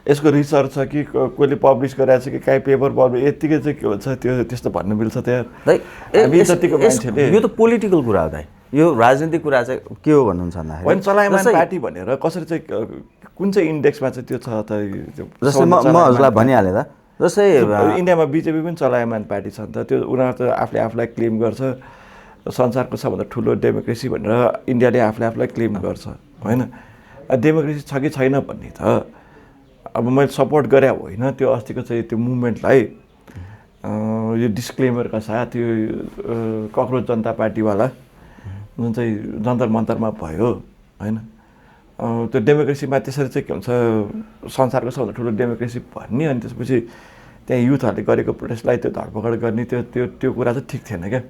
यसको रिसर्च छ कि कोहीले पब्लिस गरेको छ कि काहीँ पेपर पब्लिस यत्तिकै चाहिँ के भन्छ त्यो त्यस्तो भन्नु मिल्छ त्यहाँ हामी जतिको मान्छेले यो त पोलिटिकल कुरा हो दाइ यो राजनीतिक कुरा चाहिँ के हो भन्नुहुन्छ भन्दाखेरि चलायमान पार्टी भनेर कसरी चाहिँ कुन चाहिँ इन्डेक्समा चाहिँ त्यो छ त जस्तै म हजुरलाई भनिहालेँ त जस्तै इन्डियामा बिजेपी पनि चलायमान पार्टी छ नि त त्यो उनीहरू त आफूलाई क्लेम गर्छ संसारको सबभन्दा ठुलो डेमोक्रेसी भनेर इन्डियाले आफूलाई क्लेम गर्छ होइन डेमोक्रेसी छ कि छैन भन्ने त अब मैले सपोर्ट गरे होइन त्यो अस्तिको चाहिँ त्यो मुभमेन्टलाई यो डिस्क्लेमरका साथ त्यो कक्रोच जनता पार्टीवाला जुन चाहिँ जन्तर मन्तरमा भयो होइन त्यो डेमोक्रेसीमा त्यसरी चाहिँ के भन्छ संसारको सबभन्दा ठुलो डेमोक्रेसी भन्ने अनि त्यसपछि त्यहाँ युथहरूले गरेको प्रोटेस्टलाई त्यो धरपकड गर्ने त्यो कुरा चाहिँ ठिक थिएन क्या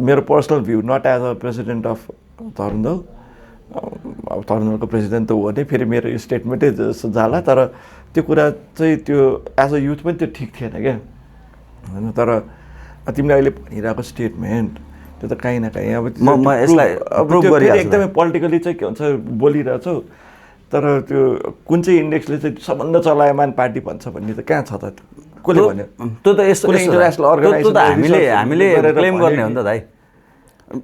मेरो personal view not as a president of Tarun Dal अब तरुण दलको प्रेसिडेन्ट त हो नि फेरि मेरो स्टेटमेन्टै जाला तर त्यो कुरा चाहिँ त्यो एज अ युथ पनि त्यो ठिक थिएन क्या होइन तर तिमीले अहिले भनिरहेको स्टेटमेन्ट त्यो त काहीँ न काहीँ अब म यसलाई एकदमै पोलिटिकली चाहिँ के भन्छ बोलिरहेछौ तर त्यो कुन चाहिँ इन्डेक्सले चाहिँ सबभन्दा चलायमान पार्टी भन्छ भन्ने त कहाँ छ त कसले भन्यो त्यो त इन्टरनेसनल अर्गनाइजेसन हामीले क्लेम गर्ने हो नि त दाइ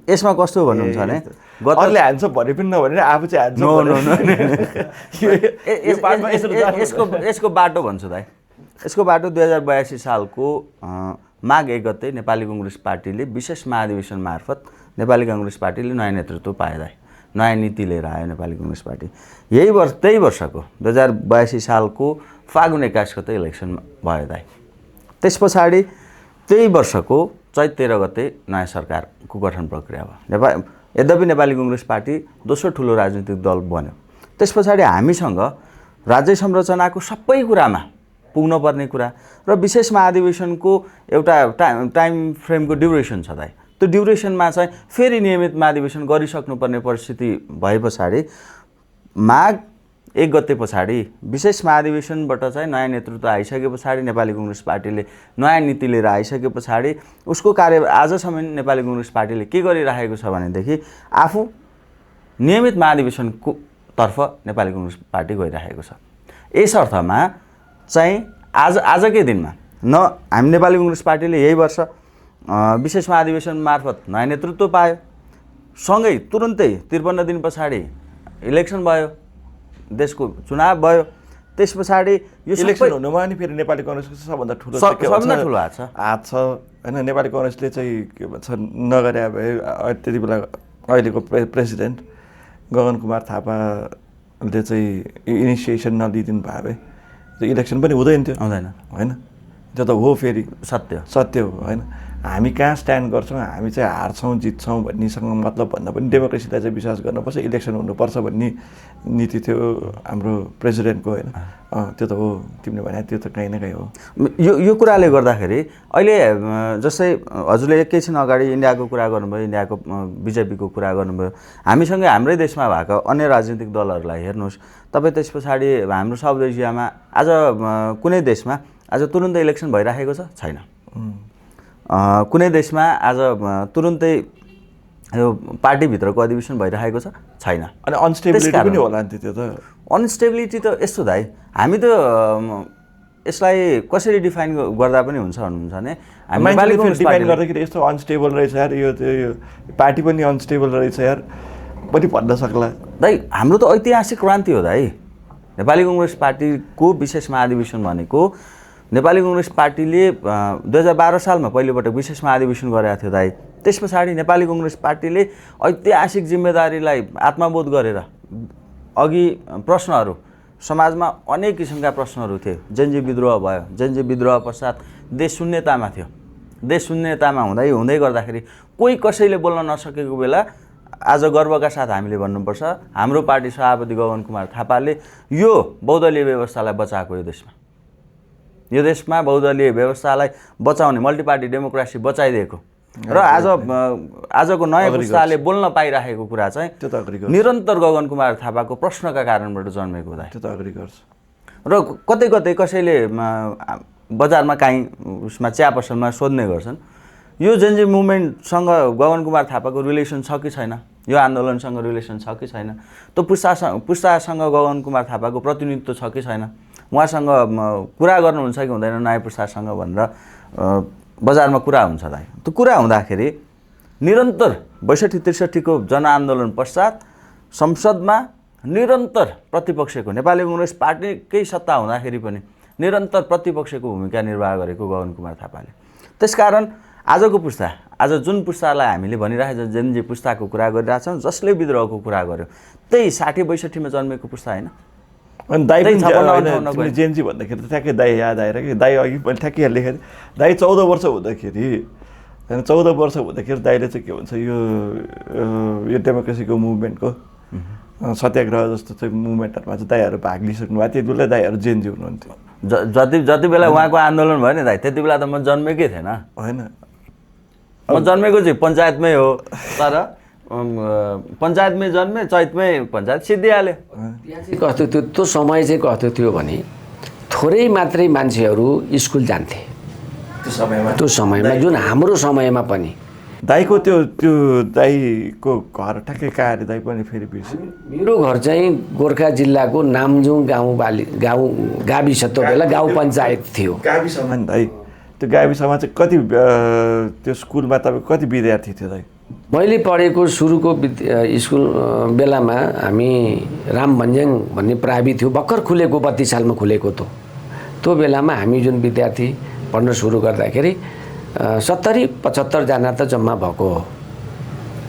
यसमा कस्तो भन्नुहुन्छ भने अरूले हान्छ भने पनि नभनेर आफू चाहिँ हान्छ यसको बाटो भन्छु दाइ यसको बाटो 2082 सालको माघ 1 गते नेपाली कङ्ग्रेस पार्टीले विशेष महाधिवेशन मार्फत नेपाली कङ्ग्रेस पार्टीले नयाँ नेतृत्व पाए दाइ, नयाँ नीति लिएर आयो नेपाली कङ्ग्रेस पार्टी। त्यही वर्षको 2082 सालको फागुन 21 गते इलेक्सन भयो दाइ। त्यस पछाडि त्यही वर्षको चैत 13 गते नयाँ सरकारको गठन प्रक्रिया भयो। यद्यपि नेपाली कङ्ग्रेस पार्टी दोस्रो ठुलो राजनीतिक दल बन्यो। त्यस पछाडि हामीसँग राज्य संरचनाको सबै कुरामा पुग्नुपर्ने कुरा र विशेष महाधिवेशनको एउटा टाइम फ्रेमको ड्युरेसन छ दाइ। त्यो ड्युरेसनमा चाहिँ फेरि नियमित महाधिवेशन गरिसक्नुपर्ने परिस्थिति भए पछाडि माघ 1 गते पछाडि विशेष महाधिवेशनबाट चाहिँ नयाँ नेतृत्व आइसके पछाडि नेपाली कङ्ग्रेस पार्टीले नयाँ नीति लिएर आइसके पछाडि उसको कार्य आजसम्म नेपाली कङ्ग्रेस पार्टीले के गरिरहेको छ भनेदेखि आफू नियमित महाधिवेशनको तर्फ नेपाली कङ्ग्रेस पार्टी गइरहेको छ। यस अर्थमा चाहिँ आजकै दिनमा हामी नेपाली कङ्ग्रेस पार्टीले यही वर्ष विशेष महाधिवेशन मार्फत नयाँ नेतृत्व पायो, सँगै तुरुन्तै 53 दिन पछाडि इलेक्सन भयो, देशको चुनाव भयो। त्यस पछाडि यो इलेक्सन हुनुमा अनि फेरि नेपाली कङ्ग्रेसको सबभन्दा ठुलो हात छ होइन। नेपाली कङ्ग्रेसले चाहिँ के भन्छ नगरे भए त्यति बेला अहिलेको प्रेसिडेन्ट गगन कुमार थापाले चाहिँ इनिसिएसन नलिदिनु भयो भए त्यो इलेक्सन पनि हुँदैन थियो होइन। त्यो त हो फेरि सत्य हो होइन। हामी कहाँ स्ट्यान्ड गर्छौँ, हामी चाहिँ हार्छौँ जित्छौँ भन्नेसँग मतलब भन्दा पनि डेमोक्रेसीलाई चाहिँ विश्वास गर्नुपर्छ, इलेक्सन हुनुपर्छ भन्ने नीति थियो हाम्रो प्रेसिडेन्टको होइन। त्यो त हो, तिमीले भने त्यो त कहीँ न कहीँ हो। यो कुराले गर्दाखेरि अहिले जस्तै हजुरले एकैछिन अगाडि इन्डियाको कुरा गर्नुभयो, इन्डियाको बिजेपीको कुरा गर्नुभयो। हामीसँगै हाम्रै देशमा भएको अन्य राजनीतिक दलहरूलाई हेर्नुहोस्, तपाईँ त्यस पछाडि हाम्रो साउथ एसियामा आज कुनै देशमा आज तुरुन्तै इलेक्सन भइरहेको छ छैन। कुनै देशमा आज तुरुन्तै यो पार्टीभित्रको अधिवेशन भइरहेको छ छैन। अनि अनस्टेबिलिटी पनि होला नि त्यो त। अनस्टेबिलिटी त यस्तो दाइ, हामी त यसलाई कसरी डिफाइन गर्दा पनि हुन्छ भन्नुहुन्छ भने हामी डिफाइन गर्दाखेरि यस्तो अनस्टेबल रहेछ यार, यो पार्टी पनि अनस्टेबल रहेछ यार पनि भन्न सक्ला दाइ। हाम्रो त ऐतिहासिक क्रान्ति हो दाइ। नेपाली कङ्ग्रेस पार्टीको विशेष महाधिवेशन भनेको नेपाली कङ्ग्रेस पार्टीले 2012 सालमा पहिलोपटक विशेष महाधिवेशन गरेका थियो दाइ। त्यस पछाडि नेपाली कङ्ग्रेस पार्टीले ऐतिहासिक जिम्मेदारीलाई आत्मबोध गरेर अघि प्रश्नहरू समाजमा अनेक किसिमका प्रश्नहरू थिए। जेनजी विद्रोह भयो, जेनजी विद्रोह पश्चात देश शून्यतामा थियो। देश शून्यतामा हुँदै गर्दाखेरि कोही कसैले बोल्न नसकेको बेला आज गर्वका साथ हामीले भन्नुपर्छ हाम्रो पार्टी सभापति गगन कुमार थापाले यो बहुदलीय व्यवस्थालाई बचाएको यो देशमा बहुदलीय व्यवस्थालाई बचाउने मल्टिपार्टी डेमोक्रेसी बचाइदिएको र आजको नयाँ पुस्ताले बोल्न पाइरहेको कुरा चाहिँ त्यो त निरन्तर गगन कुमार थापाको प्रश्नका कारणबाट जन्मेको दाइ। त्यो त अग्री गर्छ। र कतै कसैले बजारमा काहीँ उसमा चिया पसलमा सोध्ने गर्छन् यो जेनजी मुभमेन्टसँग गगन कुमार थापाको रिलेसन छ कि छैन, यो आन्दोलनसँग रिलेसन छ कि छैन, त्यो पुस्तासँग गगन कुमार थापाको प्रतिनिधित्व छ कि छैन, उहाँसँग कुरा गर्नुहुन्छ कि हुँदैन नयाँ पुस्तासँग भनेर बजारमा कुरा हुन्छ दाइ। त्यो कुरा हुँदाखेरि निरन्तर 62-63 को जनआन्दोलन पश्चात संसदमा निरन्तर प्रतिपक्षको नेपाली कङ्ग्रेस पार्टीकै सत्ता हुँदाखेरि पनि निरन्तर प्रतिपक्षको भूमिका निर्वाह गरेको गगन कुमार थापाले। त्यसकारण आजको पुस्ता, आज जुन पुस्तालाई हामीले भनिरहेको जेनजी पुस्ताको कुरा गरिरहेछौँ, जसले विद्रोहको कुरा गर्यो त्यही 60-62 मा जन्मेको पुस्ता होइन। अनि दाइ पनि जेनजी भन्दाखेरि त ठ्याक्कै दाइ याद आएर कि दाइ अघि पनि ठ्याक्कै लेखेको दाइ 14 वर्ष हुँदाखेरि होइन, 14 वर्ष हुँदाखेरि दाइले चाहिँ के भन्छ यो डेमोक्रेसीको मुभमेन्टको सत्याग्रह जस्तो चाहिँ मुभमेन्टहरूमा चाहिँ दाइहरू भाग लिइसक्नु भएको, त्यति बेला दाइहरू जेनजी हुनुहुन्थ्यो। जति बेला उहाँको आन्दोलन भयो नि दाइ त्यति बेला त म जन्मेकै थिएन होइन। म जन्मेको चाहिँ पञ्चायतमै हो, तर पञ्चायतमै जन्मे चैतमै पञ्चायत सिद्धिहाल्यो। कस्तो थियो त्यो समय चाहिँ कस्तो थियो भने थोरै मात्रै मान्छेहरू स्कुल जान्थे त्यो समयमा जुन हाम्रो समयमा पनि। दाइको त्यो दाइको घर ठ्याक्कै कहाँ दाइ पनि फेरि बिर्स्यो। मेरो घर चाहिँ गोर्खा जिल्लाको नामजुङ गाविस त्यो बेला गाउँ पञ्चायत थियो। गाविसमा नि दाइ, त्यो गाविसमा चाहिँ कति त्यो स्कुलमा तपाईँ कति विद्यार्थी थियो दाइ? मैले पढेको सुरुको स्कुल बेलामा हामी राम भन्ज्याङ भन्ने प्रावि थियो, भर्खर खुलेको 32 सालमा खुलेको त त्यो बेलामा हामी जुन विद्यार्थी पढ्न सुरु गर्दाखेरि 70-75 जना त जम्मा भएको हो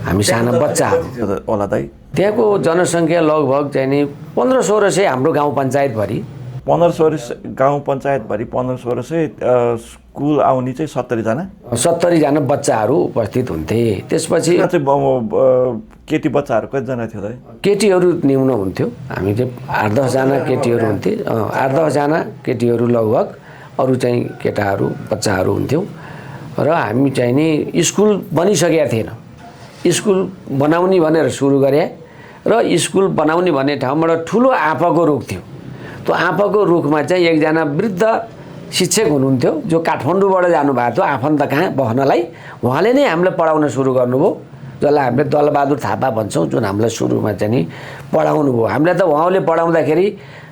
हामी साना बच्चाहरू होला दाइ त्यहाँको जनसङ्ख्या लगभग चाहिँ नि 1500-1600 हाम्रो गाउँ पञ्चायतभरि 1500 गाउँ पञ्चायतभरि 1500 स्कुल आउने चाहिँ 70 जना 70 जना बच्चाहरू उपस्थित हुन्थे। त्यसपछि त्यहाँ चाहिँ केटी बच्चाहरू कतिजना थियो दाइ केटीहरू न्यून हुन्थ्यो हामी चाहिँ 8-10 जना केटीहरू हुन्थे 8-10 जना केटीहरू लगभग अरू चाहिँ केटाहरू बच्चाहरू हुन्थ्यौँ र हामी चाहिँ नि स्कुल बनिसकेका थिएन स्कुल बनाउने भनेर सुरु गरे र स्कुल बनाउने भन्ने ठाउँबाट ठुलो आँपाको रुख थियो त्यो आँपाको रुखमा चाहिँ एकजना वृद्ध शिक्षक हुनुहुन्थ्यो जो काठमाडौँबाट जानुभएको थियो आफन्त कहाँ बस्नलाई उहाँले नै हामीलाई पढाउन सुरु गर्नुभयो जसलाई हामीले दलबहादुर थापा भन्छौँ जुन हामीलाई सुरुमा चाहिँ नि पढाउनु भयो हामीलाई त उहाँले पढाउँदाखेरि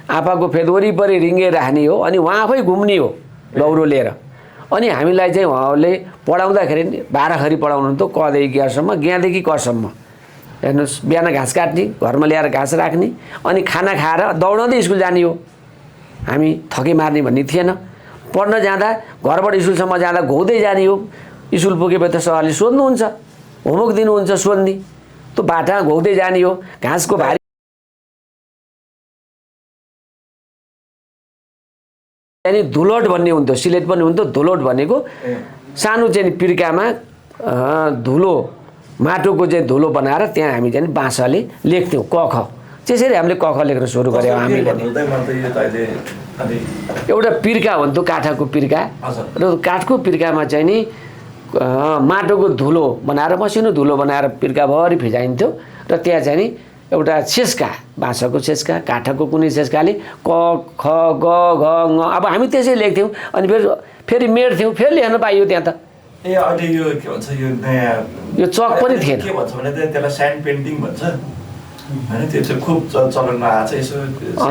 आँपाको फेद वरिपरि रिङ्गे राख्ने हो अनि उहाँ आफै घुम्ने हो लौरो लिएर अनि हामीलाई चाहिँ उहाँले पढाउँदाखेरि 12 खरी पढाउनुहुन्थ्यो कदेखि ग्यासम्म ज्ञदेखि कसम्म हेर्नुहोस् बिहान घाँस काट्ने घरमा ल्याएर घाँस राख्ने अनि खाना खाएर दौडाउँदै स्कुल जाने हो हामी थके मार्ने भन्ने थिएन पढ्न जाँदा घरबाट स्कुलसम्म जाँदा घुम्दै जाने हो स्कुल पुगेपछि त सरले सोध्नुहुन्छ होमवर्क दिनुहुन्छ सोध्ने त्यो बाटा घुम्दै जाने हो घाँसको भारी अनि धुलोट भन्ने हुन्थ्यो सिलेट पनि हुन्थ्यो धुलोट भनेको सानो चाहिँ पिर्कामा धुलो माटोको चाहिँ धुलो बनाएर त्यहाँ हामी चाहिँ बाँसले लेख्थ्यौँ क ख त्यसरी हामीले क ख लेख्न सुरु गऱ्यौँ हामीले एउटा पिर्का हुन्थ्यो काठको पिर्का र काठको पिर्कामा चाहिँ नि माटोको धुलो बनाएर मसिनो धुलो बनाएर पिर्काभरि फिजाइन्थ्यो र त्यहाँ चाहिँ नि एउटा छेस्का बाँसको छेस्का काठको कुनै छेस्काले क ख ग घ ङ अब हामी त्यसै लेख्थ्यौँ अनि फेरि मेट्थ्यौँ फेरि लेख्न पाइयो त्यहाँ त ए अहिले यो के भन्छ यो नयाँ यो चक पनि थिएन के भन्छ भने त्यसलाई स्यान्ड पेन्टिङ भन्छ हैन त्यो चाहिँ खुब चलनमा आछ यसो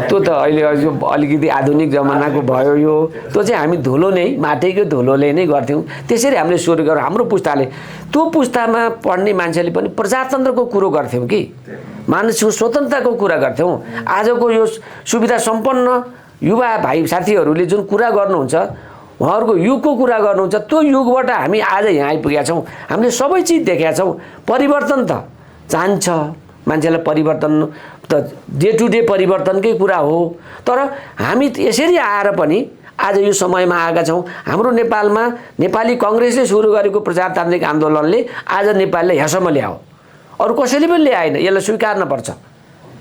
त्यो त अहिले यो अलिकति आधुनिक जमानाको भयो यो त्यो चाहिँ हामी धुलो नै माटैको धुलोले नै गर्थ्यौँ त्यसरी हामीले सुरु गऱ्यौँ हाम्रो पुस्ताले त्यो पुस्तामा पढ्ने मान्छेले पनि प्रजातन्त्रको कुरो गर्थ्यौँ कि मानसिक स्वतन्त्रताको कुरा गर्थ्यौँ आजको यो सुविधा सम्पन्न युवा भाइ साथीहरूले जुन कुरा गर्नुहुन्छ उहाँहरूको युगको कुरा गर्नुहुन्छ त्यो युगबाट हामी आज यहाँ आइपुगेका छौँ हामीले सबै चिज देखेका छौँ परिवर्तन त चाहन्छ मान्छेलाई परिवर्तन त डे टु डे परिवर्तनकै कुरा हो तर हामी यसरी आएर पनि आज यो समयमा आएका छौँ हाम्रो नेपालमा नेपाली कङ्ग्रेसले सुरु गरेको प्रजातान्त्रिक आन्दोलनले आज नेपाललाई यहाँसम्म ल्यायो अरू कसैले पनि ल्याएन यसलाई स्वीकार्नुपर्छ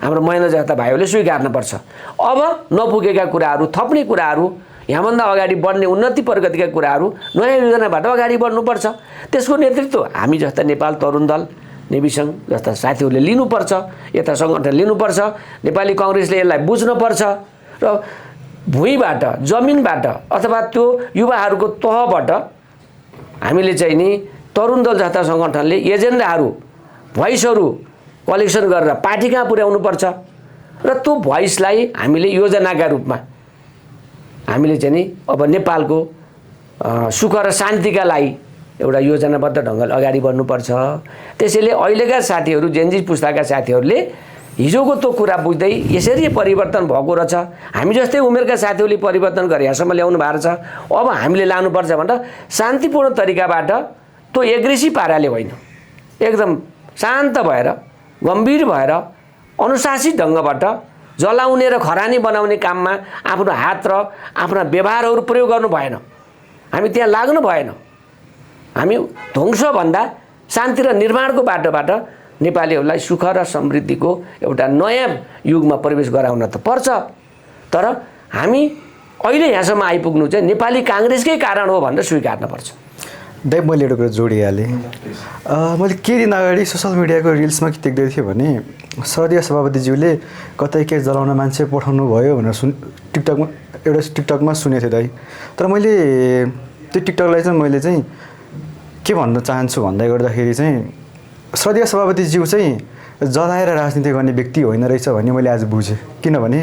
हाम्रो महेन्द्र जस्ता भाइहरूले स्वीकार्नुपर्छ अब नपुगेका कुराहरू थप्ने कुराहरू यहाँभन्दा अगाडि बढ्ने उन्नति प्रगतिका कुराहरू नयाँ योजनाबाट अगाडि बढ्नुपर्छ त्यसको नेतृत्व हामी जस्ता नेपाल तरुण दल नेभी सङ्घ जस्ता साथीहरूले लिनुपर्छ यता सङ्गठन लिनुपर्छ नेपाली कङ्ग्रेसले यसलाई बुझ्नुपर्छ र भुइँबाट जमिनबाट अथवा त्यो युवाहरूको तहबाट हामीले चाहिँ नि तरुण दल जस्ता सङ्गठनले एजेन्डाहरू भोइसहरू कलेक्सन गरेर पार्टी कहाँ पुर्याउनुपर्छ र त्यो भोइसलाई हामीले योजनाका रूपमा हामीले चाहिँ नि अब नेपालको सुख र शान्तिका लागि एउटा योजनाबद्ध ढङ्गले अगाडि बढ्नुपर्छ त्यसैले अहिलेका साथीहरू जेनजी पुस्ताका साथीहरूले हिजोको त्यो कुरा बुझ्दै यसरी परिवर्तन भएको रहेछ हामी जस्तै उमेरका साथीहरूले परिवर्तन गरे यहाँसम्म ल्याउनु भएको छ अब हामीले लानुपर्छ भनेर शान्तिपूर्ण तरिकाबाट त्यो एग्रेसिभ पाराले होइन एकदम शान्त भएर गम्भीर भएर अनुशासित ढङ्गबाट जलाउने र खरानी बनाउने काममा आफ्नो हात र आफ्ना व्यवहारहरू प्रयोग गर्नु भएन हामी त्यहाँ लाग्नु भएन हामी ध्वंसभन्दा शान्ति र निर्माणको बाटोबाट नेपालीहरूलाई सुख र समृद्धिको एउटा नयाँ युगमा प्रवेश गराउन त पर्छ तर हामी अहिले यहाँसम्म आइपुग्नु चाहिँ नेपाली काङ्ग्रेसकै कारण हो भनेर स्वीकार्नुपर्छ दाइ मैले एउटा कुरा जोडिहालेँ मैले केही दिन अगाडि सोसियल मिडियाको रिल्समा के देख्दै थिएँ भने सरदीय सभापतिज्यूले कतै के जलाउन मान्छे पठाउनु भयो भनेर टिकटकमा सुनेको थिएँ दाइ तर मैले त्यो टिकटकलाई चाहिँ मैले चाहिँ के भन्न चाहन्छु भन्दै गर्दाखेरि चाहिँ सरदीय सभापतिज्यू चाहिँ जलाएर राजनीति गर्ने व्यक्ति होइन रहेछ भन्ने मैले आज बुझेँ किनभने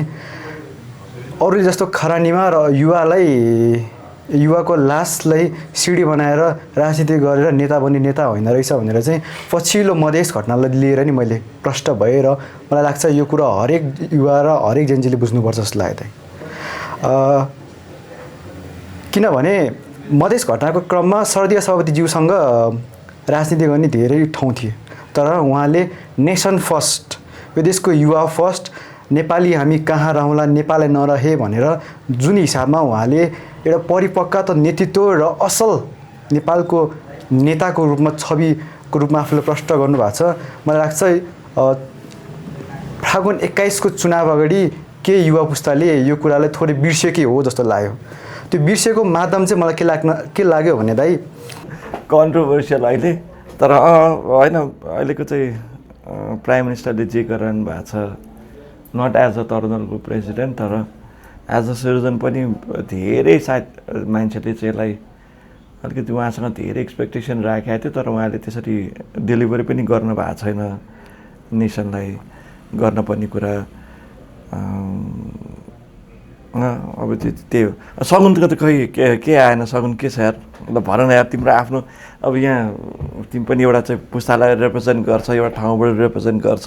अरूले जस्तो खरानीमा र युवाको लासलाई सिडी बनाएर राजनीति गरेर नेता बन्ने नेता होइन रहेछ भनेर चाहिँ पछिल्लो मधेस घटनालाई लिएर नि मैले प्रष्ट भएँ र मलाई लाग्छ यो कुरा हरेक युवा र हरेक जेन्जीले बुझ्नुपर्छ जस्तो लाग्यो किनभने मधेस घटनाको क्रममा शरदीय सभापतिज्यूसँग राजनीति गर्ने धेरै ठाउँ थिए, तर उहाँले नेसन फर्स्ट, यो देशको युवा फर्स्ट, नेपाली हामी कहाँ रहँला नेपाललाई नरहे भनेर जुन हिसाबमा उहाँले एउटा परिपक्व त नेतृत्व र असल नेपालको नेताको रूपमा छविको रूपमा आफूलाई प्रष्ट गर्नुभएको छ। मलाई लाग्छ फागुन 21 को चुनाव अगाडि के युवा पुस्ताले यो कुरालाई थोरै बिर्सेकै हो जस्तो लाग्यो। त्यो बिर्सेको माध्यम चाहिँ मलाई के लाग्यो भने दाइ कन्ट्रोभर्सियल अहिले, तर होइन अहिलेको चाहिँ प्राइम मिनिस्टरले जे गरिरहनु भएको छ, नट एज अ तरुणको प्रेसिडेन्ट तर एज अ सिटिजन पनि धेरै सायद मान्छेले चाहिँ यसलाई अलिकति उहाँसँग धेरै एक्सपेक्टेसन राखेको थियो, तर उहाँले त्यसरी डेलिभरी पनि गर्नु भएको छैन नेसनलाई गर्नुपर्ने कुरा। अब त्यही हो। सगुनको त खै के आएन, सगुन के छ यार, मतलब भन न यार, तिम्रो आफ्नो अब यहाँ तिमी पनि एउटा चाहिँ पुस्तालाई रिप्रेजेन्ट गर्छ, एउटा ठाउँबाट रिप्रेजेन्ट गर्छ,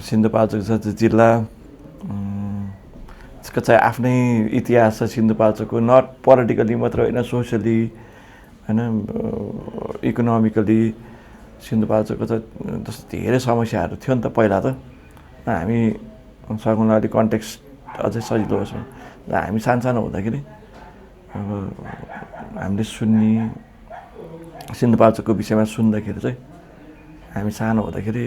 सिन्धुपाल्चोक जिल्ला, त्यसको चाहिँ आफ्नै इतिहास छ सिन्धुपाल्चोकको, नट पोलिटिकली मात्र होइन, सोसियली होइन, इकोनोमिकली सिन्धुपाल्चोकको त जस्तो धेरै समस्याहरू थियो नि त पहिला त। हामी सगुनलाई अलिक कन्टेक्स्ट अझै सजिलो होस्, हामी सानो हुँदाखेरि अब हामीले सुन्ने सिन्धुपाल्चोकको विषयमा सुन्दाखेरि चाहिँ हामी सानो हुँदाखेरि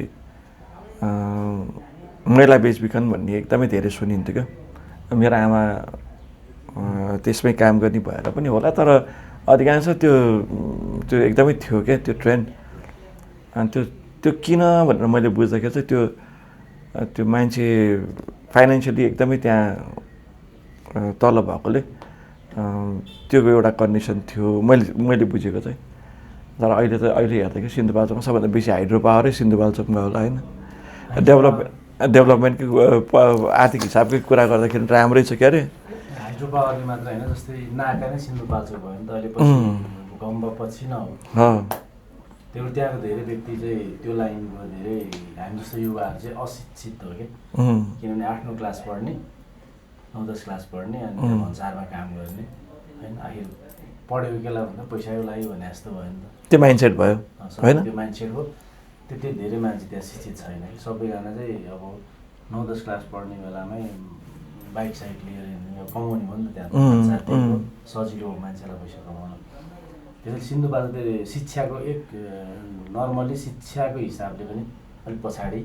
मैला बेचबिखन भन्ने एकदमै धेरै सुनिन्थ्यो क्या। मेरो आमा त्यसमै काम गर्ने भएर पनि होला, तर अधिकांश त्यो एकदमै थियो क्या त्यो ट्रेन्ड। अनि त्यो किन भनेर मैले बुझ्दाखेरि चाहिँ त्यो मान्छे फाइनेन्सियली एकदमै त्यहाँ तल भएकोले त्यो एउटा कन्डिसन थियो मैले बुझेको चाहिँ। तर अहिले हेर्दाखेरि सिन्धुपाल्चोकमा सबभन्दा बेसी हाइड्रो पावरै सिन्धुपाल्चोकमा होला होइन। डेभलपमेन्टको आर्थिक हिसाबकै कुरा गर्दाखेरि राम्रै छ, के अरे हाइड्रो पावरले मात्र होइन, जस्तै नाका नै सिन्धुपाल्चोक भयो नि त अहिले, पछि भूकम्प पछि न त्यहाँको धेरै व्यक्ति चाहिँ त्यो लाइनको धेरै हामी जस्तो युवाहरू चाहिँ अशिक्षित हो कि, किनभने 8-9 क्लास पढ्ने, 9-10 क्लास पढ्ने, अनि भन्सारमा काम गर्ने होइन, आखिर पढेको केलाई भन्दा पैसाको लागि भने जस्तो भयो नि त, त्यो माइन्डसेट भयो होइन, त्यो माइन्डसेट हो। त्यति धेरै मान्छे त्यहाँ शिक्षित छैन कि, सबैजना चाहिँ अब 9-10 क्लास पढ्ने बेलामै बाइक साइक लिएर कमाउने हो नि त, त्यहाँ सजिलो हो मान्छेलाई पैसा कमाउन। त्यसैले सिन्धुपाल्चोक शिक्षाको नर्मली शिक्षाको हिसाबले पनि अलिक पछाडि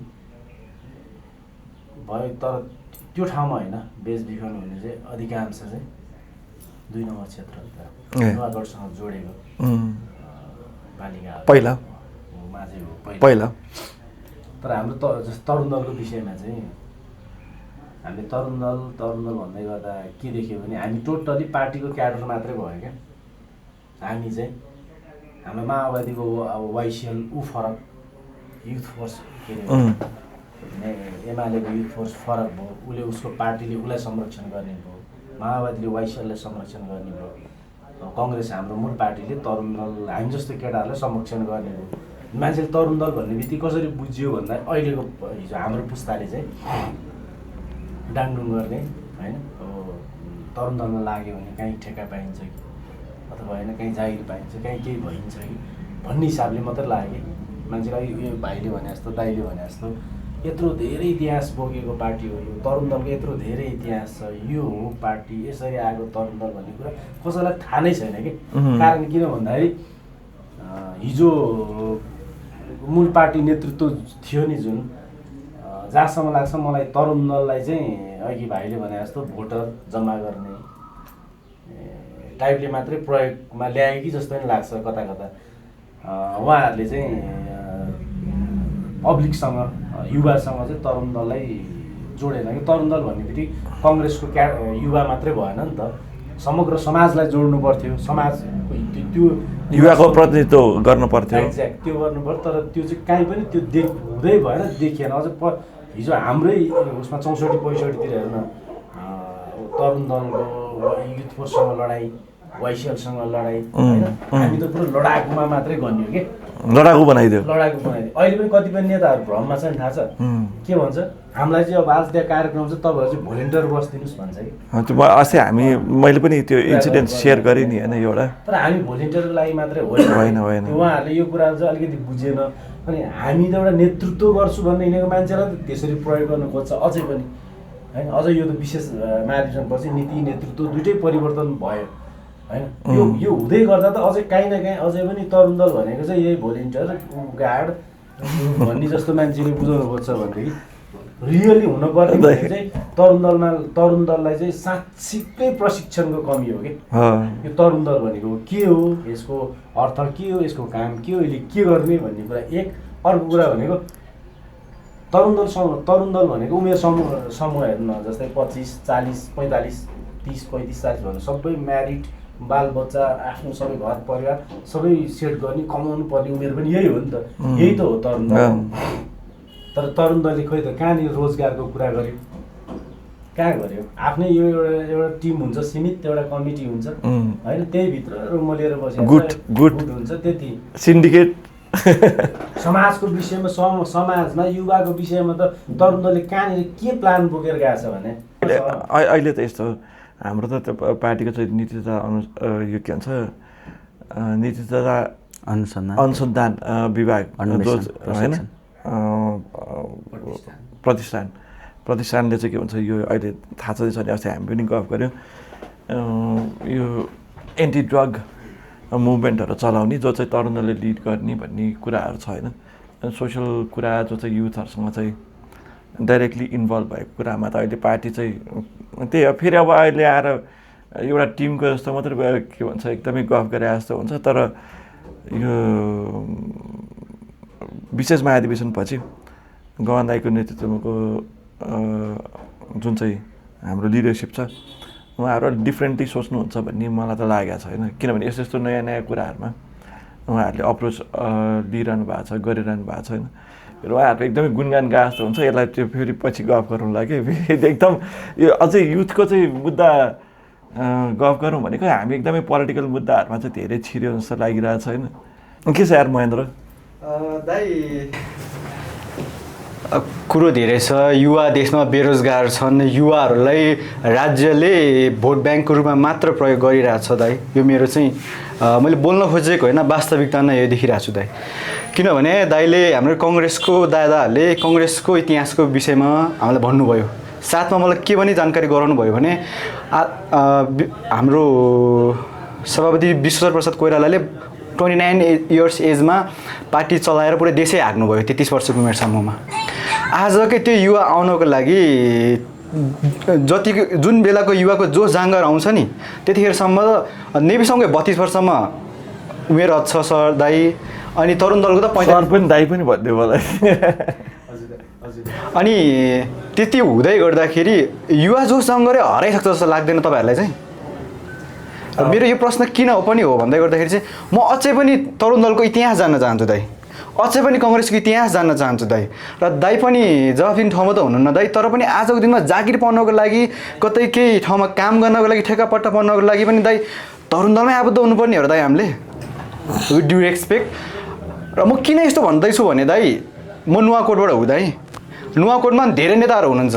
भयो, तर त्यो ठाउँमा होइन, बेचबिखन हुने चाहिँ अधिकांश चाहिँ 2 नम्बर क्षेत्र नुवाकोटसँग जोडेको बालिका पहिला। तर हाम्रो तरुण दलको विषयमा चाहिँ हामीले तरुण दल भन्दै गर्दा के देख्यो भने हामी टोटली पार्टीको क्याडर मात्रै भयो क्या। हामी चाहिँ हाम्रो माओवादीको अब वाइसिएल फरक, युथ फोर्स के अरे एमालेको युथ फोर्स फरक भयो, उसले उसको पार्टीले उसलाई संरक्षण गर्ने भयो, माओवादीले वाइसिएललाई संरक्षण गर्ने भयो, कङ्ग्रेस हाम्रो मूल पार्टीले तरुण दल हामी जस्तो केटाहरूलाई संरक्षण गर्ने भयो। मान्छेले तरुण दल भन्ने बित्तिकै कसरी बुझ्यो भन्दा अहिलेको हिजो हाम्रो पुस्ताले चाहिँ डाङडुङ गर्ने होइन, अब तरुण दलमा लाग्यो भने कहीँ ठेक्का पाइन्छ कि, अथवा होइन कहीँ जागिर पाइन्छ, कहीँ केही भइन्छ कि भन्ने हिसाबले मात्रै लाग्यो। मान्छेलाई यो भाइले भने जस्तो, दाइले भने जस्तो यत्रो धेरै इतिहास बोकेको पार्टी हो यो तरुण दलको, यत्रो धेरै इतिहास छ, यो हो पार्टी, यसरी आएको तरुण दल भन्ने कुरा कसैलाई थाहा नै छैन कि। कारण किन भन्दाखेरि हिजो मूल पार्टी नेतृत्व थियो नि जुन, जहाँसम्म लाग्छ मलाई तरुण दललाई चाहिँ अघि भाइले भने जस्तो भोटर जम्मा गर्ने टाइपले मात्रै प्रयोगमा ल्याए कि जस्तो पनि लाग्छ कता कता। उहाँहरूले चाहिँ पब्लिकसँग युवासँग चाहिँ तरुण दललाई जोडेन कि। तरुण दल भन्ने बित्तिकै कङ्ग्रेसको युवा मात्रै भएन नि त, समग्र समाजलाई जोड्नु पर्थ्यो, समाज त्यो युवाको प्रतिनिधित्व गर्नु पर्थ्यो, एक्ज्याक्ट त्यो गर्नु पर्थ्यो। तर त्यो चाहिँ काहीँ पनि त्यो हुँदै भएन, देखिएन। अझ हिजो हाम्रै उसमा 64-65 हेर्न तरुण दलको युथ फोर्ससँग लडाइँ, वाइसिएलसँग लडाइँ होइन, हामी त पुरो लडाकुमा मात्रै गन्यो कि। लडाकु बनाइदियो लडाकु बनाइदियो। अहिले पनि कतिपय नेताहरू भ्रममा छ नि थाहा छ के भन्छ, हामीलाई चाहिँ अब आज त्यहाँ कार्यक्रम चाहिँ तपाईँहरू चाहिँ भोलिन्टियर बसिदिनुहोस् भन्छ कि। त्यो अस्ति मैले पनि त्यो इन्सिडेन्ट सेयर गरेँ नि होइन एउटा। तर हामी भोलिन्टियरको लागि मात्रै होइन, उहाँहरूले यो कुरा चाहिँ अलिकति बुझेन। अनि हामी त एउटा नेतृत्व गर्छु भन्ने हिँडेको मान्छेलाई त त्यसरी प्रयोग गर्न खोज्छ अझै पनि होइन। अझ यो त विशेष महाधिवेशनपछि नीति नेतृत्व दुइटै परिवर्तन भयो होइन। यो हुँदै गर्दा त अझै काहीँ न काहीँ अझै पनि तरुण दल भनेको चाहिँ यही भोलिन्टियर गार्ड भन्ने जस्तो मान्छेले बुझाउनु खोज्छ भनेदेखि रियली हुनुपर्ने भनेको चाहिँ तरुण दललाई चाहिँ साँच्चीकै प्रशिक्षणको कमी हो कि। यो तरुण दल भनेको के हो, यसको अर्थ के हो, यसको काम के हो, यसले के गर्ने भन्ने कुरा एक। अर्को कुरा भनेको तरुण दल भनेको उमेर समूह हेर्नु न, जस्तै 25, 40, 45, 30, 35, 40 भन्नु सबै म्यारिड, बालबच्चा, आफ्नो सबै घर परिवार सबै सेट गर्ने कमाउनु पर्ने उमेर पनि यही हो नि त। यही त हो तरुण दल। तर तरुण दलले खोइ त कहाँनिर रोजगारको कुरा गर्यो, कहाँ गर्यो? आफ्नै यो एउटा टिम हुन्छ, सीमित एउटा कमिटी हुन्छ होइन, त्यही भित्र रुम लिएर बसेर गुट हुन्छ त्यति। सिन्डिकेट समाजको विषयमा समाजमा युवाको विषयमा त तरुण दलले कहाँनिर के प्लान बोकेर गएको छ भने अहिले त यस्तो हाम्रो त पार्टीको चाहिँ नीति तथा यो के भन्छ नीति तथा अनुसन्धान विभाग होइन प्रतिष्ठानले चाहिँ के भन्छ यो अहिले थाहा छँदैछ नि, अस्ति हामी पनि गफ गऱ्यौँ यो एन्टी ड्रग मुभमेन्टहरू चलाउने जो चाहिँ तरुण दलले लिड गर्ने भन्ने कुराहरू छ होइन। सोसल कुरा जो चाहिँ युथहरूसँग चाहिँ डाइरेक्टली इन्भल्भ भएको कुरामा त अहिले पार्टी चाहिँ त्यही हो। फेरि अब अहिले आएर एउटा टिमको जस्तो मात्रै के भन्छ एकदमै गफ गरे जस्तो हुन्छ। तर यो विशेष महाधिवेशनपछि गगन दाइको नेतृत्वको जुन चाहिँ हाम्रो लिडरसिप छ उहाँहरू डिफ्रेन्टली सोच्नुहुन्छ भन्ने मलाई त लागेको छ होइन। किनभने यस्तो यस्तो नयाँ नयाँ कुराहरूमा उहाँहरूले अप्रोच लिइरहनु भएको छ, गरिरहनु भएको छ होइन। र उहाँहरूको एकदमै गुणगान गा जस्तो हुन्छ। यसलाई त्यो फेरि पछि गफ गरौँला कि एकदम यो अझै युथको चाहिँ मुद्दा गफ गरौँ भनेको हामी एकदमै पोलिटिकल मुद्दाहरूमा चाहिँ धेरै छिर्यो जस्तो लागिरहेको छ होइन। के छ यार महेन्द्र? दाइ कुरो धेरै छ। युवा देशमा बेरोजगार छन्, युवाहरूलाई राज्यले भोट ब्याङ्कको रूपमा मात्र प्रयोग गरिरहेछ दाइ। यो मेरो चाहिँ मैले बोल्न खोजेको होइन, वास्तविकता नै यो देखिरहेको छु दाइ। किनभने दाइले हाम्रो कङ्ग्रेसको दादाहरूले कङ्ग्रेसको इतिहासको विषयमा हामीलाई भन्नुभयो, साथमा मलाई के पनि जानकारी गराउनु भयो भने हाम्रो सभापति विश्वेश्वर प्रसाद कोइरालाले 29 इयर्स एजमा पार्टी चलाएर पुरै देशै हाँक्नुभयो 33 वर्षको उमेर समूहमा। आजकै त्यो युवा आउनको लागि जुन बेलाको युवाको जोस जाँगर आउँछ नि त्यतिखेरसम्म नेवीसँगै 32 वर्षमा उमेर छ सर दाइ। अनि तरुण दलको त 45 पनि दाइ पनि भनिदियो मलाई। अनि त्यति हुँदै गर्दाखेरि युवा जोस जाँगरै हराइसक्छ जस्तो लाग्दैन तपाईँहरूलाई चाहिँ? मेरो यो प्रश्न किन पनि हो भन्दै गर्दाखेरि चाहिँ म अझै पनि तरुण दलको इतिहास जान्न चाहन्छु दाइ, अझै पनि कङ्ग्रेसको इतिहास जान्न चाहन्छु दाइ। र दाइ पनि जवाफ दिने ठाउँमा त हुनुहुन्न दाइ, तर पनि आजको दिनमा जागिर पाउनको लागि कतै केही ठाउँमा काम गर्नको लागि ठेक्कापट्टा पाउनको लागि पनि दाइ तरुण दलमै आबद्ध हुनुपर्ने हो दाइ हामीले, विथ ड्यु रेस्पेक्ट। र म किन यस्तो भन्दैछु भने दाइ म नुवाकोटबाट हो दाइ। नुवाकोटमा धेरै नेताहरू हुनुहुन्छ,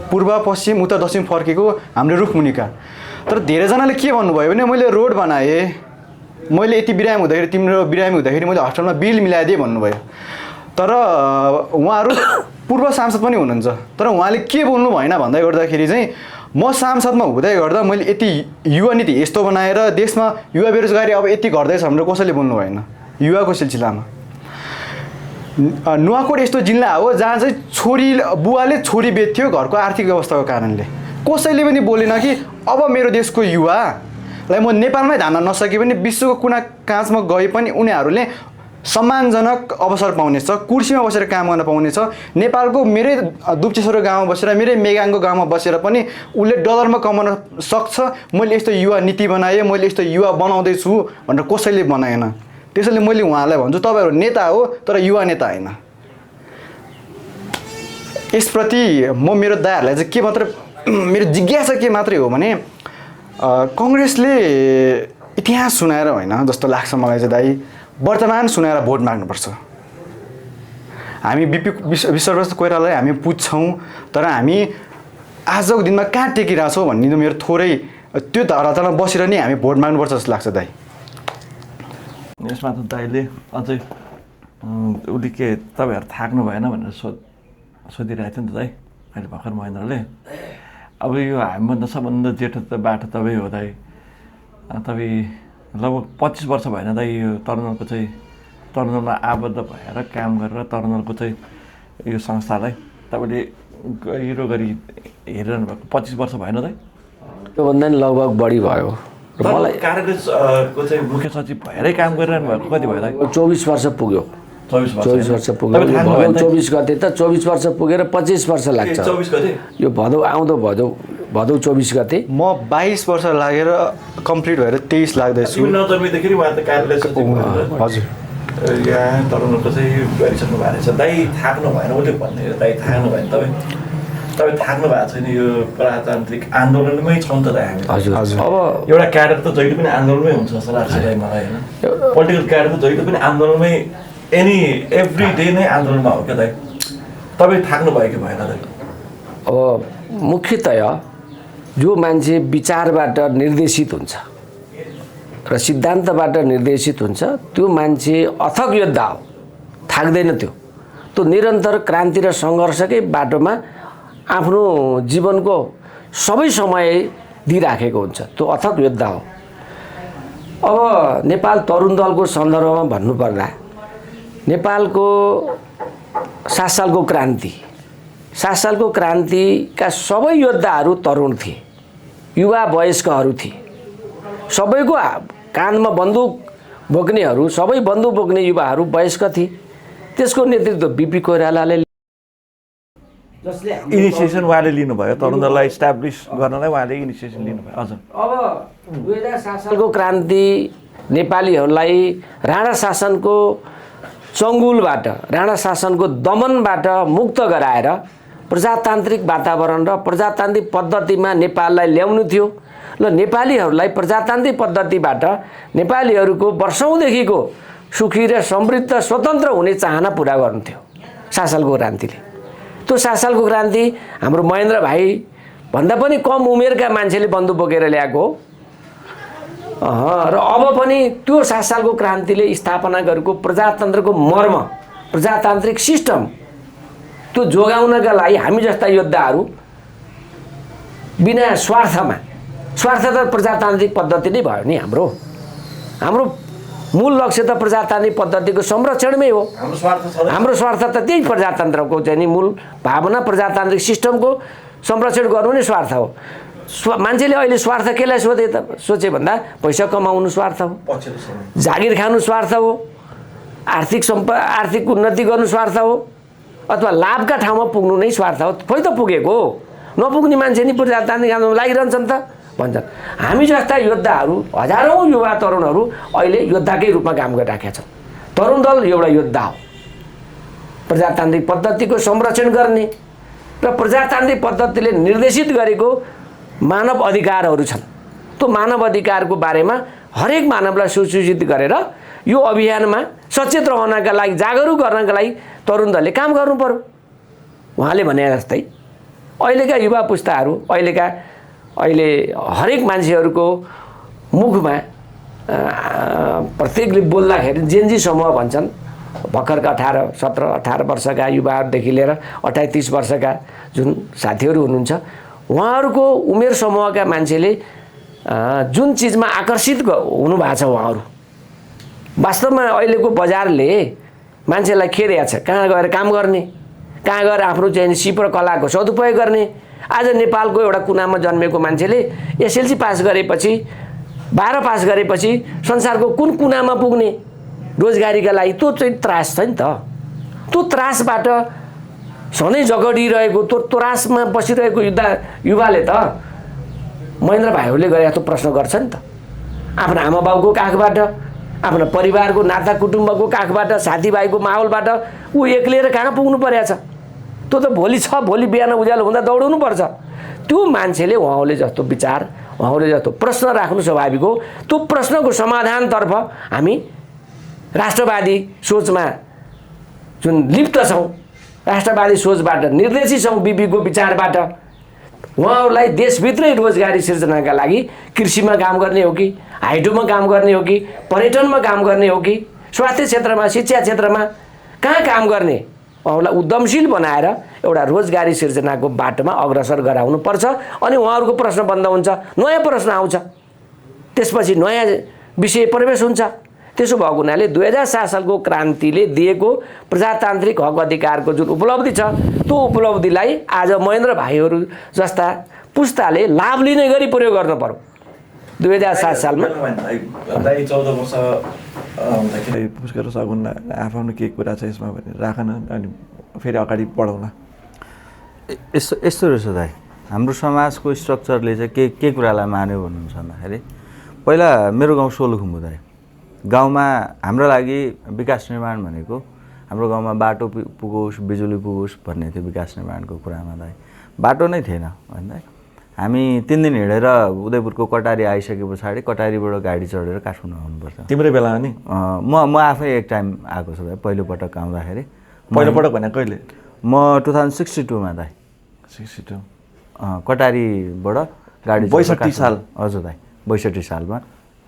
पूर्व पश्चिम उत्तर दक्षिण फर्केको हाम्रो रुखमुनिका। तर धेरैजनाले के भन्नुभयो भने मैले रोड बनाएँ, मैले यति बिरामी हुँदाखेरि तिम्रो बिरामी हुँदाखेरि मैले हस्पिटलमा बिल मिलाइदिएँ भन्नुभयो। तर उहाँहरू पूर्व सांसद पनि हुनुहुन्छ, तर उहाँले के बोल्नु भएन भन्दै गर्दाखेरि चाहिँ म सांसदमा हुँदै गर्दा मैले यति युवा नीति यस्तो बनाएर देशमा युवा बेरोजगारी अब यति घट्दैछ भनेर कसैले बोल्नु भएन। युवाको सिलसिलामा नुवाकोट यस्तो जिल्ला हो जहाँ चाहिँ बुवाले छोरी बेच्थ्यो घरको आर्थिक व्यवस्थाको कारणले। कसैले पनि बोलेन कि अब मेरो देशको युवालाई म नेपालमै धान्न नसके पनि विश्वको कुना काँचमा गए पनि उनीहरूले सम्मानजनक अवसर पाउनेछ, कुर्सीमा बसेर काम गर्न पाउनेछ। नेपालको मेरै दुप्चेश्वर गाउँमा बसेर मेरै मेगाङको गाउँमा बसेर पनि उसले डलरमा कमाउन सक्छ। मैले यस्तो युवा नीति बनाएँ, मैले यस्तो युवा बनाउँदैछु भनेर कसैले बनाएन। त्यसैले मैले उहाँलाई भन्छु तपाईँहरू नेता हो तर युवा नेता होइन। यसप्रति म मेरो दाइहरूलाई चाहिँ के मात्र मेरो जिज्ञासा के मात्रै हो भने कङ्ग्रेसले इतिहास सुनाएर होइन जस्तो लाग्छ मलाई चाहिँ दाइ। वर्तमान सुनेर भोट माग्नुपर्छ। हामी विश्वप्रसाद कोइरालालाई हामी पुज्छौँ, तर हामी आजको दिनमा कहाँ टेकिरहेछौँ भन्ने मेरो थोरै त्यो धरातलमा बसेर नै हामी भोट माग्नुपर्छ जस्तो लाग्छ दाइ। यसमा त दाइले अझै उसले के तपाईँहरू थाक्नु भएन भनेर सोधिरहेको थियो नि त दाइ अहिले भर्खर महेन्द्रले। अब यो हामीभन्दा सबभन्दा जेठो त बाटो तपाईँ हो दाइ। तपाईँ लगभग 25 वर्ष भएन दाइ यो तरुणको चाहिँ तरुणमा आबद्ध भएर काम गरेर तरुणको चाहिँ यो संस्थालाई तपाईँले गहिरो गरी हेरिरहनु भएको 25 वर्ष भएन दाइ? त्योभन्दा नि लगभग बढी भयो। र मलाई कार्यको चाहिँ मुख्य सचिव भएरै काम गरिरहनु भएको कति भयो दाइ? 24 वर्ष पुग्यो। 24 वर्ष पुग्यो। भदौ 24 गते त 24 वर्ष पुगेर 25 वर्ष लाग्छ। 24 गते यो आउँदो भदौ 24 गते। म 22 वर्ष लागेर कम्प्लिट भएर 23 लाग्दैछु। नजन्मिँदाखेरि उहाँ त कार्यालय सचिव हजुर यहाँ तरुणको चाहिँ गरिसक्नु भएको रहेछ। दाइ थाक्नु भएन उसले भन्ने दाइ थाक्नु भएन तपाईँ थाक्नु भएको छैन। यो प्रजातान्त्रिक आन्दोलनमै छौँ त दाइ हामी। हजुर हजुर। अब एउटा क्याडर त जहिले पनि आन्दोलनमै हुन्छ जस्तो लाग्छ दाइ मलाई होइन। पोलिटिकल क्याडर त जहिले पनि आन्दोलनमै एभ्री डे नै आन्दोलनमा हो क्या दाइ। तपाईँ थाक्नु भयो कि भएन दाइ? अब मुख्यतया जो मान्छे विचारबाट निर्देशित हुन्छ र सिद्धान्तबाट निर्देशित हुन्छ त्यो मान्छे अथक योद्धा हो, थाक्दैन। त्यो निरन्तर क्रान्ति र सङ्घर्षकै बाटोमा आफ्नो जीवनको सबै समय दिइराखेको हुन्छ, त्यो अथक योद्धा हो। अब नेपाल तरुण दलको सन्दर्भमा भन्नुपर्दा नेपालको 7 सालको क्रान्तिका सबै योद्धाहरू तरुण थिए, युवा वयस्कहरू थिए। सबैको काँधमा बन्दुक बोक्नेहरू, सबै बन्दुक बोक्ने युवाहरू वयस्क थिए। त्यसको नेतृत्व बिपी कोइरालाले इनिसिएसन उहाँले लिनुभयो, तरुण दललाई इस्टाब्लिस गर्नलाई उहाँले इनिसिएसन लिनुभयो। हजुर। अब 2007 सालको क्रान्ति नेपालीहरूलाई राणा शासनको चङ्गुलबाट, राणा शासनको दमनबाट मुक्त गराएर प्रजातान्त्रिक वातावरण र प्रजातान्त्रिक पद्धतिमा नेपाललाई ल्याउनु थियो। ल नेपालीहरूलाई प्रजातान्त्रिक पद्धतिबाट नेपालीहरूको वर्षौँदेखिको सुखी र समृद्ध स्वतन्त्र हुने चाहना पुरा गर्नु थियो 7 सालको क्रान्तिले। त्यो 7 सालको क्रान्ति हाम्रो महेन्द्र भाइ भन्दा पनि कम उमेरका मान्छेले बन्दुक बोकेर ल्याएको र अब पनि त्यो 7 सालको क्रान्तिले स्थापना गरेको प्रजातन्त्रको मर्म, प्रजातान्त्रिक सिस्टम त्यो जोगाउनका लागि हामी जस्ता योद्धाहरू बिना स्वार्थ त प्रजातान्त्रिक पद्धति नै भयो नि। हाम्रो मूल लक्ष्य त प्रजातान्त्रिक पद्धतिको संरक्षणमै हो। हाम्रो स्वार्थ त त्यही प्रजातन्त्रको चाहिँ नि मूल भावना, प्रजातान्त्रिक सिस्टमको संरक्षण गर्नु नै स्वार्थ हो। मान्छेले अहिले स्वार्थ केलाई सोचे भन्दा पैसा कमाउनु स्वार्थ हो, जागिर खानु स्वार्थ हो, आर्थिक उन्नति गर्नु स्वार्थ हो, अथवा लाभका ठाउँमा पुग्नु नै स्वार्थ हो। खोइ त पुगेको नपुग्ने मान्छे नि प्रजातान्त्रिक आन्दोलन लागिरहन्छन् त भन्छन्। हामी जस्ता योद्धाहरू, हजारौँ युवा तरुणहरू अहिले योद्धाकै रूपमा काम गरिराखेका छन्। तरुण दल एउटा योद्धा हो, प्रजातान्त्रिक पद्धतिको संरक्षण गर्ने र प्रजातान्त्रिक पद्धतिले निर्देशित गरेको मानव अधिकारहरू छन्। त्यो मानव अधिकारको बारेमा हरेक मानवलाई सुसूचित गरेर यो अभियानमा सचेत रहनका लागि, जागरुक गर्नका लागि तरुण दलले काम गर्नु पर्यो। उहाँले भने जस्तै अहिलेका युवा पुस्ताहरू, अहिले हरेक मान्छेहरूको मुखमा प्रत्येकले बोल्दाखेरि जेनजी समूह भन्छन्। भर्खरका 17-18 वर्षका युवाहरूदेखि लिएर 28-30 वर्षका जुन साथीहरू हुनुहुन्छ, उहाँहरूको उमेर समूहका मान्छेले जुन चिजमा आकर्षित हुनुभएको छ, उहाँहरू वास्तवमा अहिलेको बजारले मान्छेलाई खेदेको छ कहाँ गएर काम गर्ने, कहाँ गएर आफ्नो चाहिँ सिप र कलाको सदुपयोग गर्ने। आज नेपालको एउटा कुनामा जन्मेको मान्छेले एसएलसी पास गरेपछि, 12 पास गरेपछि संसारको कुन कुनामा पुग्ने रोजगारीका लागि, त्यो चाहिँ त्रास छ नि त। त्यो त्रासबाट सधैँ जगडिरहेको, त्यो त्रासमा बसिरहेको युवाले त महेन्द्र भाइहरूले गरे जस्तो प्रश्न गर्छ नि त। आफ्नो आमा बाउको काखबाट, आफ्नो परिवारको नाता कुटुम्बको काखबाट, साथीभाइको माहौलबाट ऊ एक्लिएर कहाँ पुग्नु परेको छ। त्यो त भोलि बिहान उज्यालो हुँदा दौडाउनु पर्छ। त्यो मान्छेले उहाँले जस्तो विचार, उहाँले जस्तो प्रश्न राख्नु स्वाभाविक हो। त्यो प्रश्नको समाधानतर्फ हामी राष्ट्रवादी सोचमा जुन लिप्त छौँ, राष्ट्रवादी सोचबाट निर्देशित छौँ, बिपीको विचारबाट उहाँहरूलाई देशभित्रै रोजगारी सिर्जनाका लागि कृषिमा काम गर्ने हो कि, हाइड्रोमा काम गर्ने हो कि, पर्यटनमा काम गर्ने हो कि, स्वास्थ्य क्षेत्रमा, शिक्षा क्षेत्रमा कहाँ काम गर्ने, उहाँहरूलाई उद्यमशील बनाएर एउटा रोजगारी सिर्जनाको बाटोमा अग्रसर गराउनुपर्छ। अनि उहाँहरूको प्रश्न बन्द हुन्छ, नयाँ प्रश्न आउँछ, त्यसपछि नयाँ विषय प्रवेश हुन्छ। त्यसो भएको हुनाले 2007 सालको क्रान्तिले दिएको प्रजातान्त्रिक हक अधिकारको जुन उपलब्धि छ, त्यो उपलब्धिलाई आज महेन्द्र भाइहरू जस्ता पुस्ताले लाभ लिने गरी प्रयोग गर्नु पर्यो। 2007 सालमा 14 वर्ष हुँदाखेरि पुष्कर सगुन आफ्नो के कुरा छ यसमा भनेर राखन, अनि फेरि अगाडि बढाउला। यस्तो रहेछ दाइ, हाम्रो समाजको स्ट्रक्चरले चाहिँ के कुरालाई मान्यो भन्नुहुन्छ भन्दाखेरि, पहिला मेरो गाउँ सोलुखुम्बु दाइ, गाउँमा हाम्रो लागि विकास निर्माण भनेको हाम्रो गाउँमा बाटो पुगोस्, बिजुली पुगोस् भन्ने थियो विकास निर्माणको कुरामा दाइ। बाटो नै थिएन भन्दा हामी 3 दिन हिँडेर उदयपुरको कटारी आइसके पछाडि कटारीबाट गाडी चढेर काठमाडौँ आउनुपर्छ। तिम्रै बेला नि म आफै एक टाइम आएको छु दाइ, पहिलोपटक आउँदाखेरि। पहिलोपटक भने कहिले? म 2062 मा दाइ, 62 कटारीबाट गाडी 62 साल। हजुर दाइ, 62 सालमा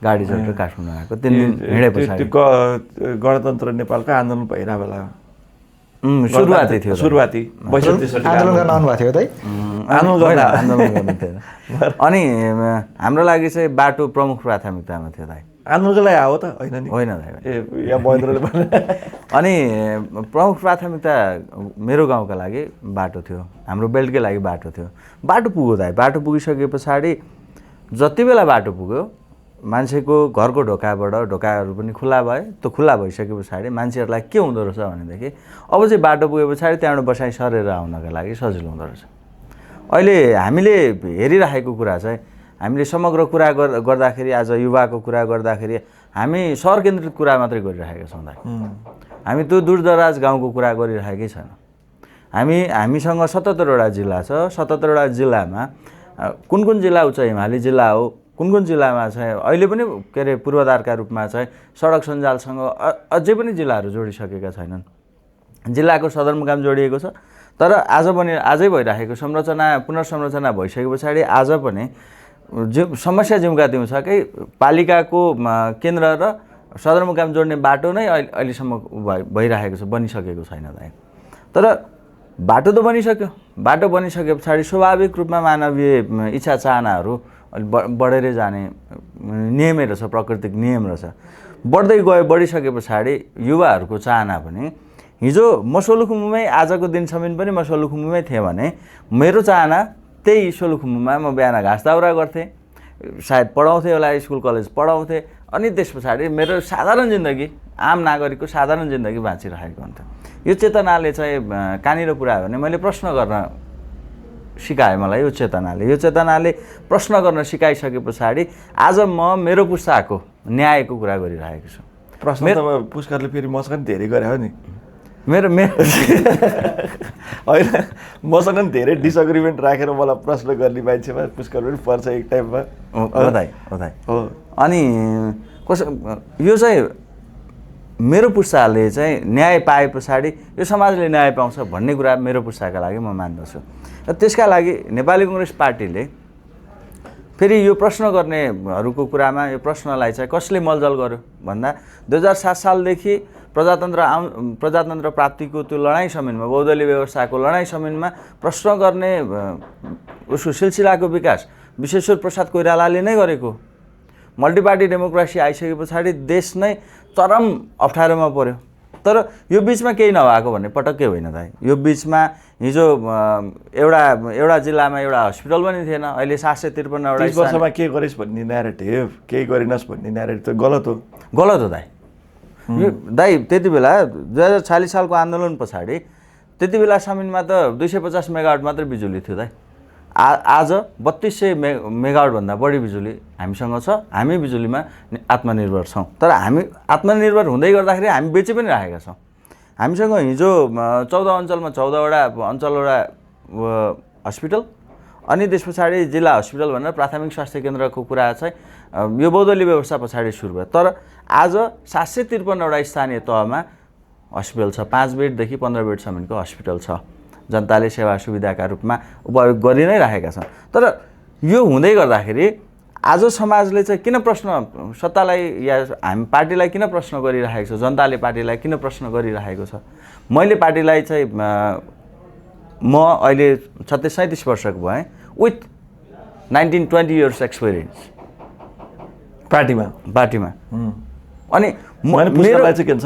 गाडी चढेर काठमाडौँ आएको। 3 दिन हिँडेपछि गणतन्त्र नेपालको आन्दोलन भइरहेको बेला सुरुवाती थियो, सुरुवाती 62 आन्दोलन गर्न आउनुभएको थियो है? आन्दोलन गर्नु थिएन। अनि हाम्रो लागि चाहिँ बाटो प्रमुख प्राथमिकतामा थियो दाइ। आन्दोलनको लागि आयो त होइन नि? होइन दाइ। यहाँ महेन्द्रले भने अनि प्रमुख प्राथमिकता मेरो गाउँका लागि बाटो थियो, हाम्रो बेल्टकै लागि बाटो थियो। बाटो पुग्यो दाइ, बाटो पुगिसके पछाडि जति बेला बाटो पुग्यो मान्छेको घरको ढोकाहरू पनि खुल्ला भए। त्यो खुल्ला भइसके पछाडि मान्छेहरूलाई के हुँदो रहेछ भनेदेखि अब चाहिँ बाटो पुगे पछाडि त्यहाँबाट बसाइ सरेर आउनका लागि सजिलो हुँदो रहेछ। अहिले हामीले हेरिराखेको कुरा चाहिँ, हामीले समग्र कुरा गर्दाखेरि, आज युवाको कुरा गर्दाखेरि हामी सहर केन्द्रित कुरा मात्रै गरिरहेका छौँ दाइ। हामी त्यो दूरदराज गाउँको कुरा गरिरहेकै छैन। हामीसँग 77वटा जिल्ला छ। 77वटा जिल्लामा कुन जिल्ला उच्च हिमाली जिल्ला हो, कुन जिल्लामा चाहिँ अहिले पनि के अरे पूर्वाधारका रूपमा चाहिँ सडक सञ्जालसँग अझै पनि जिल्लाहरू जोडिसकेका छैनन्। जिल्लाको सदरमुकाम जोडिएको छ, तर आजै भइरहेको पुनर्संरचना भइसके पछाडि आज पनि समस्या जिउँका त्यौँ छ कि पालिकाको केन्द्र र सदरमुकाम जोड्ने बाटो नै अहिलेसम्म भइरहेको छ, बनिसकेको छैन दाइ। तर बाटो त बनिसक्यो। बाटो बनिसके पछाडि स्वाभाविक रूपमा मानवीय इच्छा चाहनाहरू बढेरै जाने नियमै रहेछ, प्राकृतिक नियम रहेछ। बढिसके पछाडि युवाहरूको चाहना पनि, हिजो म सोलुखुम्बुमै आजको दिनसम्म पनि म सोलुखुम्बुमै थिएँ भने मेरो चाहना त्यही सोलुखुम्बुमा म बिहान घाँस दाउरा गर्थेँ, सायद पढाउँथेँ होला, स्कुल कलेज पढाउँथेँ। अनि त्यस पछाडि मेरो साधारण जिन्दगी, आम नागरिकको साधारण जिन्दगी बाँचिरहेको हुन्थ्यो। यो चेतनाले चाहिँ कहाँनिर पुऱ्यायो भने मैले प्रश्न गर्न सिकाएँ मलाई। यो चेतनाले प्रश्न गर्न सिकाइसके पछाडि आज म मेरो पुस्ताको न्यायको कुरा गरिरहेको छु। प्रश्न त पुष्करले फेरि मसँग धेरै गरे हो नि। मेरो होइन, मसँग पनि धेरै डिसएग्रिमेन्ट राखेर मलाई प्रश्न गर्ने मान्छेमा पुष्कर पनि पर्छ एक टाइममा। हो दाइ। हो। अनि यो चाहिँ मेरो पुस्ताले चाहिँ न्याय पाए पछाडि यो समाजले न्याय पाउँछ भन्ने कुरा मेरो पुस्ताका लागि म मान्दछु। र त्यसका लागि नेपाली कङ्ग्रेस पार्टीले फेरि यो प्रश्न गर्नेहरूको कुरामा यो प्रश्नलाई चाहिँ कसले मलजल गर्यो भन्दा 2007 सालदेखि प्रजातन्त्र प्राप्तिको त्यो लडाइँ समितिमा, बहुदलीय व्यवस्थाको लडाइँ समितिमा प्रश्न गर्ने उसको सिलसिलाको विकास विश्वेश्वर प्रसाद कोइरालाले नै गरेको। मल्टिपार्टी डेमोक्रेसी आइसके पछाडि देश नै चरम अप्ठ्यारोमा पर्यो। तर यो बिचमा केही नभएको भन्ने पटक्कै होइन दाइ। यो बिचमा हिजो एउटा जिल्लामा एउटा हस्पिटल पनि थिएन, अहिले 753 30 वर्षमा के गरिस् भन्ने न्यारेटिभ, केही गरिनस् भन्ने न्यारेटिभ त गलत हो दाइ। यो दाइ त्यति बेला 2046 सालको आन्दोलन पछाडि त्यति बेला समिनमा त 250 मेगावाट मात्रै बिजुली थियो दाइ। आज 3200 मेगावाटभन्दा बढी बिजुली हामीसँग छ। हामी बिजुलीमा आत्मनिर्भर छौँ। तर हामी आत्मनिर्भर हुँदै गर्दाखेरि हामी बेची पनि राखेका छौँ। हामीसँग हिजो 14 अञ्चलमा 14वटा हस्पिटल, अनि त्यस पछाडि जिल्ला हस्पिटल भनेर प्राथमिक स्वास्थ्य केन्द्रको कुरा चाहिँ यो बहुदलीय व्यवस्था पछाडि सुरु भयो। तर आज 753वटा स्थानीय तहमा हस्पिटल छ, 5 बेडदेखि 15 बेडसम्मको हस्पिटल छ, जनताले सेवा सुविधाका रूपमा उपयोग गरि नै राखेका छन्। तर यो हुँदै गर्दाखेरि आज समाजले चाहिँ किन प्रश्न सत्तालाई या हामी पार्टीलाई किन प्रश्न गरिरहेको छ, जनताले पार्टीलाई किन प्रश्न गरिरहेको छ? मैले पार्टीलाई चाहिँ म अहिले 36-37 वर्षको भएँ विथ 19-20 इयर्स एक्सपिरियन्स पार्टीमा अनि मेरो चाहिँ के भन्छ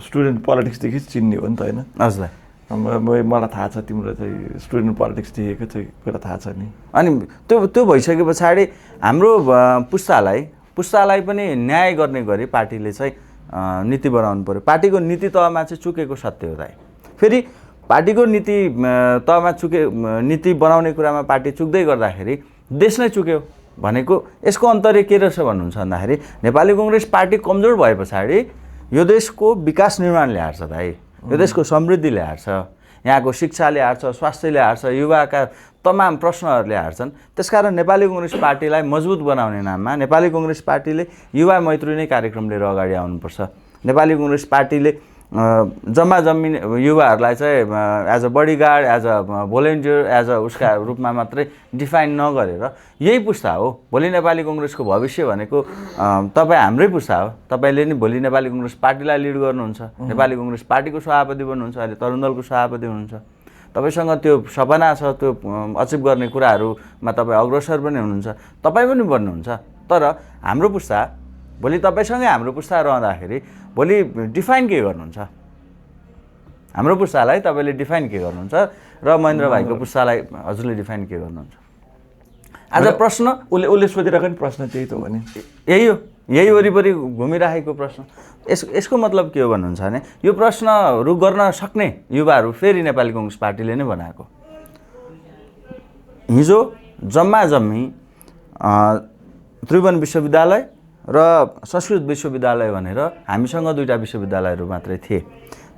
स्टुडेन्ट पोलिटिक्सदेखि चिन्ने हो नि त होइन? हजुर मलाई थाहा छ तिम्रो चाहिँ स्टुडेन्ट पोलिटिक्सदेखिको चाहिँ कुरा थाहा छ नि। अनि त्यो भइसके पछाडि हाम्रो पुस्तालाई पनि न्याय गर्ने गरी पार्टीले चाहिँ नीति बनाउनु पर्यो। पार्टीको नीति तहमा चाहिँ चुकेको सत्य हो दाइ। फेरि पार्टीको नीति तहमा नीति बनाउने कुरामा पार्टी चुक्दै गर्दाखेरि देश नै चुक्यो भनेको यसको अन्तर्य के रहेछ भन्नुहुन्छ भन्दाखेरि नेपाली कांग्रेस पार्टी कमजोर भए पछाडि यो देशको विकास निर्माण ल्याएर छ दाइ, यो देशको समृद्धि ल्याएर छ, यहाँको शिक्षा ल्याएर छ, स्वास्थ्य ल्याएर छ, युवाका तमाम प्रश्नहरू ल्याएर छन्। त्यसकारण नेपाली कांग्रेस पार्टीलाई मजबुत बनाउने नाममा नेपाली कांग्रेस पार्टीले युवा मैत्री नै कार्यक्रम लिएर अगाडि आउनुपर्छ। नेपाली कांग्रेस पार्टीले जम्मा युवाहरूलाई चाहिँ as a bodyguard, as a volunteer, as a उसका रूपमा मात्रै डिफाइन नगरेर यही पुस्ता हो भोलि नेपाली कांग्रेसको भविष्य भनेको तपाईँ हाम्रै पुस्ता हो। तपाईँले नि भोलि नेपाली कांग्रेस पार्टीलाई लिड गर्नुहुन्छ, नेपाली कांग्रेस पार्टीको सभापति बन्नुहुन्छ, अहिले तरुण दलको सभापति हुनुहुन्छ। तपाईँसँग त्यो सपना छ, त्यो अचिभ गर्ने कुराहरूमा तपाईँ अग्रसर पनि हुनुहुन्छ, तपाईँ पनि बन्नुहुन्छ। तर हाम्रो पुस्ता भोलि तपाईँसँगै हाम्रो पुस्ता रहँदाखेरि भोलि डिफाइन के गर्नुहुन्छ? हाम्रो पुस्तालाई तपाईँले डिफाइन के गर्नुहुन्छ र महेन्द्र भाइको पुस्तालाई हजुरले डिफाइन के गर्नुहुन्छ? आज प्रश्न उसले सोधिरहेको नि प्रश्न त्यही त हो भने यही हो, यही वरिपरि घुमिरहेको प्रश्न। यसको मतलब के हो भन्नुहुन्छ भने यो प्रश्नहरू गर्न सक्ने युवाहरू फेरि नेपाली कांग्रेस पार्टीले नै बनाएको। हिजो जम्मी त्रिभुवन विश्वविद्यालय र संस्कृत विश्वविद्यालय भनेर हामीसँग 2टा विश्वविद्यालयहरू मात्रै थिए।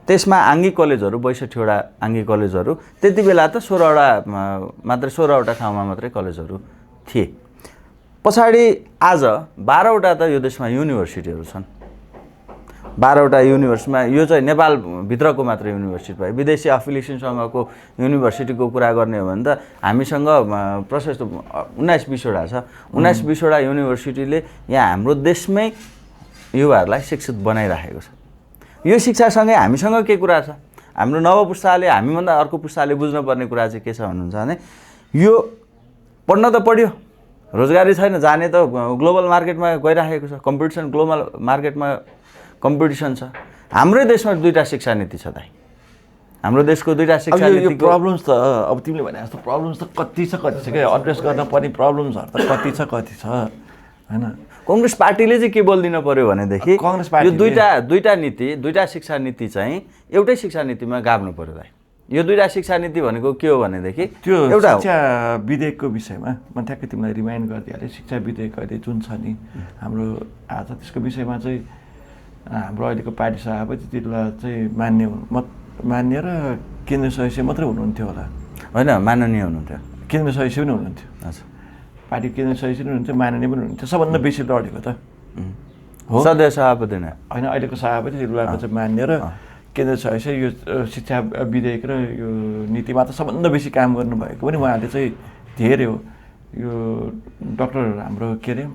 त्यसमा आङ्गिक कलेजहरू 62वटा आङ्गिक कलेजहरू, त्यति बेला त 16वटा ठाउँमा मात्रै कलेजहरू थिए। पछाडि आज 12वटा त यो देशमा युनिभर्सिटीहरू छन्। 12वटा युनिभर्सिटीमा यो चाहिँ नेपालभित्रको मात्र युनिभर्सिटी भयो। विदेशी एफिलिएसनसँगको युनिभर्सिटीको कुरा गर्ने हो भने त हामीसँग प्रशस्त 19-20वटा छ। 19-20वटा युनिभर्सिटीले यहाँ हाम्रो देशमै युवाहरूलाई शिक्षित बनाइराखेको छ। यो शिक्षासँगै हामीसँग के कुरा छ? हाम्रो नव पुस्ताले हामीभन्दा अर्को पुस्ताले बुझ्नुपर्ने कुरा चाहिँ के छ भन्नुहुन्छ भने यो पढ्न त पढ्यो, रोजगारी छैन, जाने त ग्लोबल मार्केटमा गइराखेको छ, कम्पिटिसन ग्लोबल मार्केटमा कम्पिटिसन छ। हाम्रै देशमा 2टा शिक्षा नीति छ दाइ। हाम्रो देशको 2टा शिक्षा नीतिको प्रब्लम्स त अब तिमीले भने जस्तो प्रब्लम्स त कति छ क्या, एड्रेस गर्न पर्ने प्रब्लम्सहरू त कति छ हैन? कांग्रेस पार्टीले चाहिँ के बोल्दिन पर्यो भनेदेखि कांग्रेस पार्टी यो 2टा शिक्षा नीति चाहिँ एउटै शिक्षा नीतिमा गाब्नु पर्यो दाइ। यो 2टा शिक्षा नीति भनेको के हो भनेदेखि त्यो एउटा शिक्षा विधेयकको विषयमा म ठ्याक्कै तिमीलाई रिमाइन्ड गरिदिइहालेँ। शिक्षा विधेयक अहिले जुन छ नि हाम्रो आज, त्यसको विषयमा चाहिँ हाम्रो अहिलेको पार्टी सभापति त्यतिबेला चाहिँ मान्य र केन्द्रीय सदस्य मात्रै हुनुहुन्थ्यो होला, होइन माननीय हुनुहुन्थ्यो, केन्द्रीय सदस्य पनि हुनुहुन्थ्यो। हजुर, पार्टी केन्द्रीय सदस्य पनि हुनुहुन्थ्यो, माननीय पनि हुनुहुन्थ्यो। सबभन्दा बेसी लडेको त हो सदस्य सभापति नै होइन, अहिलेको सभापति त्यतिबेलाको चाहिँ मान्य र केन्द्रीय सदस्य यो शिक्षा विधेयक र यो नीतिमा त सबभन्दा बेसी काम गर्नुभएको पनि उहाँले चाहिँ धेरै हो। यो डाक्टर हाम्रो के अरे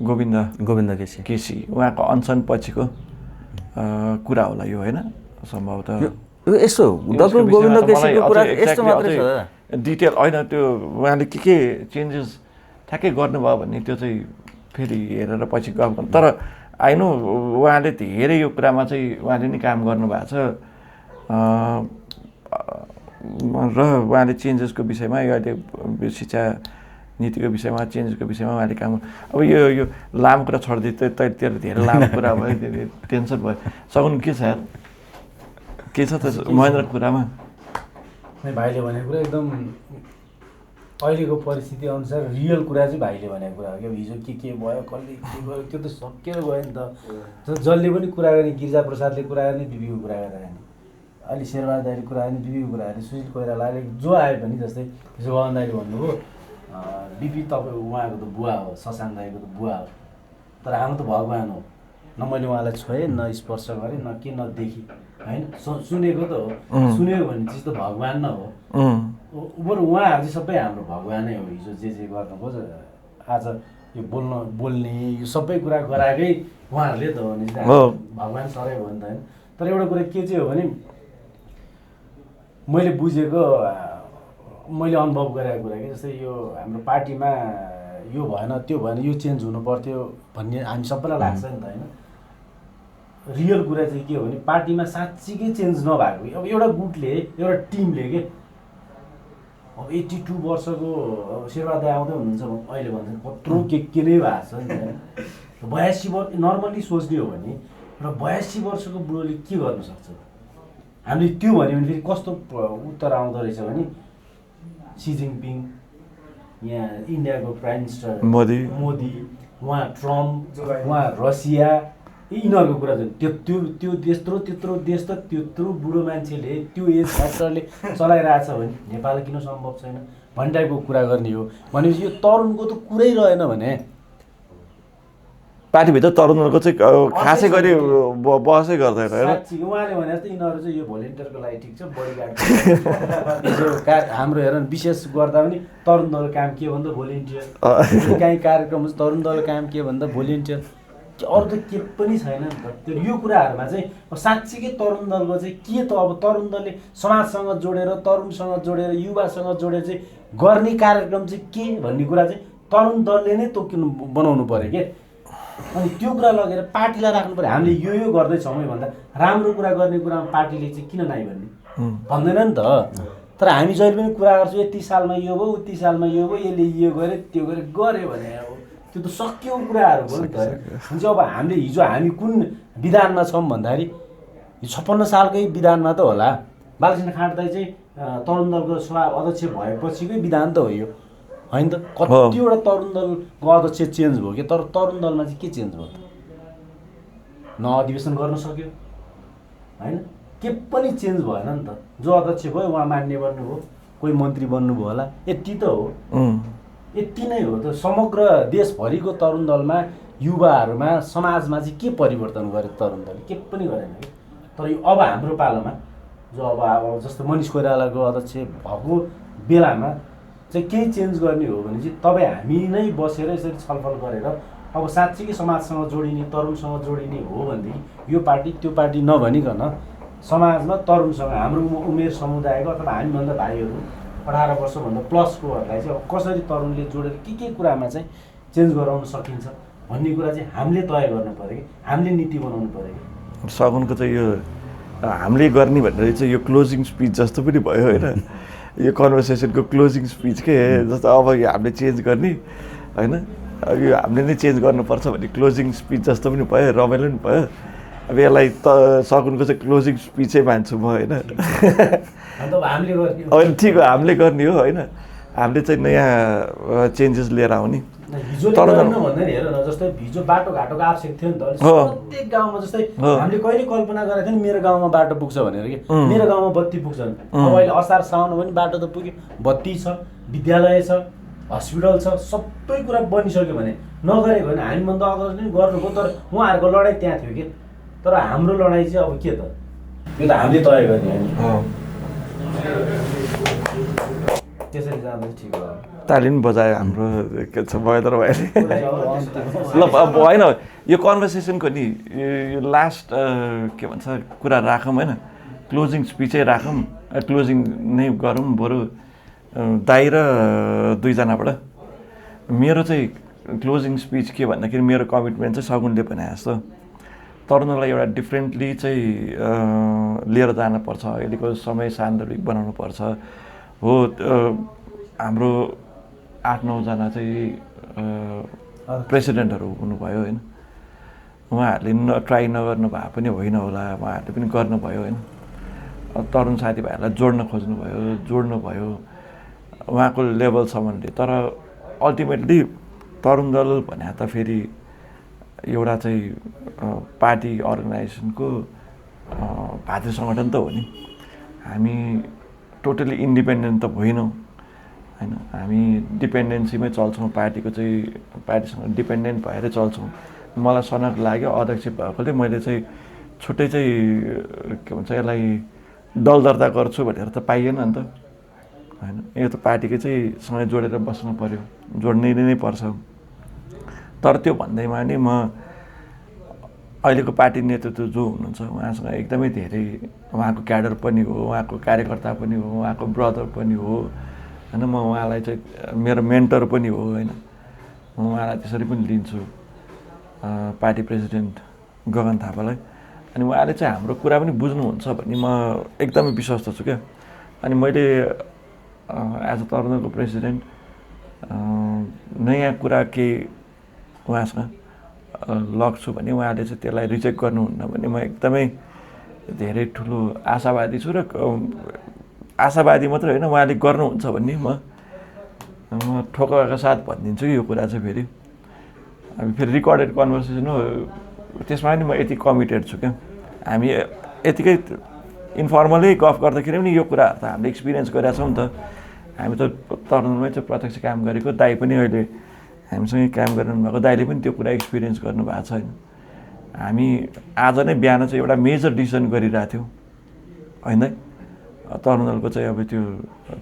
गोविन्द केसी उहाँको अनसन पछिको कुरा होला यो होइन? सम्भवतः यस्तो डाक्टर गोविन्द केसीको कुरा यस्तो मात्रै छ डिटेल होइन, त्यो उहाँले के चेन्जेस ठ्याक्कै गर्नुभयो भने त्यो चाहिँ फेरि हेरेर पछि गफ गर्नु। तर आई नो उहाँले धेरै यो कुरामा चाहिँ उहाँले नै काम गर्नुभएको छ र उहाँले चेन्जेसको विषयमा यो अहिले शिक्षा नीतिको विषयमा चेन्जको विषयमा उहाँले काम। अब यो लामो कुरा छोडिदिए तेरो धेरै लामो कुरा भयो, टेन्सन भयो। सगुन के छ यार, के छ त महेन्द्र कुरामा? भाइले भनेको कुरा एकदम अहिलेको परिस्थिति अनुसार रियल कुरा चाहिँ भाइले भनेको कुरा हो क्या। हिजो के भयो, कसले के भयो, त्यो त सकिएर गयो नि त। जसले पनि कुरा गर्ने, गिरिजा प्रसादले कुरा गर्ने, बिबीको कुरा गर्दा नि अलि शेरबहादुर दाइले कुरा गर्ने बिपीको कुरा गर्ने सुशील कोइरालाले जो आए पनि जस्तै हिजो गगन दाइले भन्नुभयो बिपी तपाईँ उहाँको त बुवा हो, शशाङ्क दाइको त बुवा हो, तर हाम्रो त भगवान् हो। न मैले उहाँलाई छोएँ, न स्पर्श गरेँ, न के न देखेँ होइन, सुनेको त हो। सुनेको भन्ने चिज त भगवान् न हो। बरु उहाँहरू चाहिँ सबै हाम्रो भगवानै हो। हिजो जे गर्नुभयो आज यो बोल्ने यो सबै कुरा गराएकै उहाँहरूले त हो नि, भगवान् सरै हो नि त होइन। तर एउटा कुरा के चाहिँ हो भने मैले बुझेको, मैले अनुभव गरेको कुरा कि जस्तै यो हाम्रो पार्टीमा यो भएन त्यो भएन यो चेन्ज हुनु पर्थ्यो भन्ने हामी सबैलाई लाग्छ नि त होइन। रियल कुरा चाहिँ के हो भने पार्टीमा साँच्चीकै चेन्ज नभएको, अब एउटा गुटले एउटा टिमले के अब 82 वर्षको शेरबहादुर आउँदै हुनुहुन्छ अहिले भन्छ कत्रो के नै भएको छ नि त होइन। 82 वर्ष नर्मल्ली सोच्ने हो भने र 82 वर्षको बुढोले के गर्न सक्छ हामीले त्यो भन्यो भने फेरि कस्तो उत्तर आउँदो रहेछ भने सी जिङपिङ, यहाँ इन्डियाको प्राइम मिनिस्टर मोदी, उहाँ ट्रम्प, उहाँ रसिया, यिनीहरूको कुरा चाहिँ त्यो त्यत्रो देश त त्यत्रो बुढो मान्छेले त्यो एज फ्याक्टरले चलाइरहेछ भने नेपाल किन सम्भव छैन भन्ने टाइपको कुरा गर्ने हो। भनेपछि यो तरुणको त कुरै रहेन भने पार्टीभित्र तरुणहरूको चाहिँ खासै गरी बहसै गर्दैन होइन। उहाँले भने जस्तो यिनीहरू चाहिँ यो भोलिन्टियरको लागि ठिक छ, बडीगार्ड हाम्रो हेर विशेष गर्दा पनि तरुण दल काम के भन्दा भोलिन्टियर, काहीँ कार्यक्रम हुन्छ तरुण दल काम के भन्दा भोलिन्टियर, अरू त के पनि छैन नि त। त्यो यो कुराहरूमा चाहिँ साँच्चीकै तरुण दलको चाहिँ के त अब तरुण दलले समाजसँग जोडेर, तरुणसँग जोडेर, युवासँग जोडेर चाहिँ गर्ने कार्यक्रम चाहिँ के भन्ने कुरा चाहिँ तरुण दलले नै तोकिनु बनाउनु पऱ्यो के। अनि त्यो कुरा लगेर पार्टीलाई राख्नु पऱ्यो। हामीले यो गर्दैछौँ है भन्दा राम्रो कुरा गर्ने कुरामा पार्टीले चाहिँ किन नाइ भन्ने भन्दैन नि त। तर हामी जहिले पनि कुरा गर्छौँ यति सालमा यो भयो, उति सालमा यो भयो, यसले यो गऱ्यो त्यो गऱ्यो भने अब त्यो त सकियो कुराहरू हो नि त। हुन्छ अब हामीले हिजो हामी कुन विधानमा छौँ भन्दाखेरि 56 सालकै विधानमा त होला, बालकृष्ण खाँड दाइ चाहिँ तरुण दलको सभा अध्यक्ष भएपछिकै विधान त हो यो होइन त। कतिवटा तरुण दलको अध्यक्ष चेन्ज भयो कि, तर तरुण दलमा चाहिँ के चेन्ज भयो त? न अधिवेशन गर्न सक्यो होइन, के पनि चेन्ज भएन नि त। जो अध्यक्ष भयो उहाँ मान्य बन्नुभयो, कोही मन्त्री बन्नुभयो होला, यति त हो, यति नै हो त। समग्र देशभरिको तरुण दलमा, युवाहरूमा, समाजमा चाहिँ के परिवर्तन गर्यो तरुण दलले? के पनि गरेन कि। तर यो अब हाम्रो पालोमा जो अब जस्तो मनिष कोइरालाको अध्यक्ष भएको बेलामा चाहिँ केही चेन्ज गर्ने हो भने चाहिँ तपाईँ हामी नै बसेर यसरी छलफल गरेर अब साँच्चीकै समाजसँग जोडिने, तरुणसँग जोडिने हो भनेदेखि यो पार्टी त्यो पार्टी नभनिकन समाजमा तरुणसँग हाम्रो उमेर समुदायको अथवा हामीभन्दा भाइहरू 18 वर्षभन्दा प्लसकोहरूलाई चाहिँ अब कसरी तरुणले जोडेर के कुरामा चाहिँ चेन्ज गराउन सकिन्छ भन्ने कुरा चाहिँ हामीले तय गर्नु पऱ्यो कि, हामीले नीति बनाउनु पऱ्यो कि। सगुनको चाहिँ यो हामीले गर्ने भनेर चाहिँ यो क्लोजिङ स्पिच जस्तो पनि भयो होइन, यो कन्भर्सेसनको क्लोजिङ स्पिच के जस्तो अब यो हामीले चेन्ज गर्ने होइन, यो हामीले नै चेन्ज गर्नुपर्छ भन्ने क्लोजिङ स्पिच जस्तो पनि भयो, रमाइलो पनि भयो। अब यसलाई त सगुनको चाहिँ क्लोजिङ स्पिचै मान्छु म होइन। होइन ठिक हो, हामीले गर्ने हो होइन, हामीले चाहिँ नयाँ चेन्जेस लिएर आउने। तर भन्दैन हेर न, जस्तै हिजो बाटोघाटोको आवश्यक थियो नि त। प्रत्येक गाउँमा जस्तै हामीले कहिले कल्पना गरेको थियौँ मेरो गाउँमा बाटो पुग्छ भनेर कि, मेरो गाउँमा बत्ती पुग्छ। अब अहिले असार साउन पनि बाटो त पुग्यो, बत्ती छ, विद्यालय छ, हस्पिटल छ, सबै कुरा बनिसक्यो भने नगरेको भने हामीभन्दा अगाडि पनि गर्नुभयो। तर उहाँहरूको लडाइँ त्यहाँ थियो कि, तर हाम्रो लडाइँ चाहिँ अब के त, यो त हामीले तय गर्ने होइन। त्यसरी जाँदा ठिक हो। ताली पनि बजायो हाम्रो के छ भएदर भाइले। ल होइन यो कन्भर्सेसनको नि यो लास्ट के भन्छ कुरा राखौँ होइन, क्लोजिङ स्पिचै राखौँ, क्लोजिङ नै गरौँ। बरु दाइ र दुईजनाबाट मेरो चाहिँ क्लोजिङ स्पिच के भन्दाखेरि मेरो कमिटमेन्ट चाहिँ सगुनले भने जस्तो तरुणलाई एउटा डिफ्रेन्टली चाहिँ लिएर जानुपर्छ, अहिलेको समय सान्दर्भिक बनाउनुपर्छ हो। हाम्रो 8-9 जना चाहिँ प्रेसिडेन्टहरू हुनुभयो होइन, उहाँहरूले ट्राई नगर्नु भए पनि होइन होला, उहाँहरूले पनि गर्नुभयो होइन। तरुण साथीभाइहरूलाई जोड्नु भयो उहाँको लेभलसम्मले। तर अल्टिमेटली तरुण दल भने त फेरि एउटा चाहिँ पार्टी अर्गनाइजेसनको भातृ सङ्गठन त हो नि। हामी टोटली इन्डिपेन्डेन्ट त होइनौँ होइन, हामी डिपेन्डेन्सीमै चल्छौँ, पार्टीसँग डिपेन्डेन्ट भएरै चल्छौँ। मलाई सनक लाग्यो अध्यक्ष भएकोले मैले चाहिँ छुट्टै चाहिँ के भन्छ यसलाई दल दर्ता गर्छु भनेर त पाइएन नि त होइन, यो त पार्टीकै चाहिँ सँग जोडेर बस्नु पऱ्यो, जोड्नै नै पर्छ। तर त्यो भन्दैमा नि म अहिलेको पार्टी नेतृत्व जो हुनुहुन्छ उहाँसँग एकदमै धेरै, उहाँको क्याडर पनि हो, उहाँको कार्यकर्ता पनि हो, उहाँको ब्रदर पनि हो होइन, म उहाँलाई चाहिँ मेरो मेन्टर पनि हो होइन, म उहाँलाई त्यसरी पनि लिन्छु पार्टी प्रेसिडेन्ट गगन थापालाई। अनि उहाँले चाहिँ हाम्रो कुरा पनि बुझ्नुहुन्छ भन्ने म एकदमै विश्वस्त छु क्या। अनि मैले एज अ तरुणको प्रेसिडेन्ट नयाँ कुरा केही उहाँसँग लग्छु भने उहाँले चाहिँ त्यसलाई रिजेक्ट गर्नुहुन्न भने म एकदमै धेरै ठुलो आशावादी छु। र आशावादी मात्रै होइन, उहाँले गर्नुहुन्छ भन्ने म ठोकाका साथ भनिदिन्छु कि यो कुरा चाहिँ फेरि फेरि रिकर्डेड कन्भर्सेसन हो, त्यसमा पनि म यति कमिटेड छु क्या। हामी यतिकै इन्फर्मलै गफ गर्दाखेरि पनि यो कुराहरू त हामीले एक्सपिरियन्स गरेका छौँ नि त। हामी त तरुणमै चाहिँ प्रत्यक्ष काम गरेको, दाइ पनि अहिले हामीसँगै काम गरिरहनु भएको, दाइले पनि त्यो कुरा एक्सपिरियन्स गर्नुभएको छैन। हामी आज नै बिहान चाहिँ एउटा मेजर डिसिजन गरिरहेको थियौँ होइन, तरुणको चाहिँ अब त्यो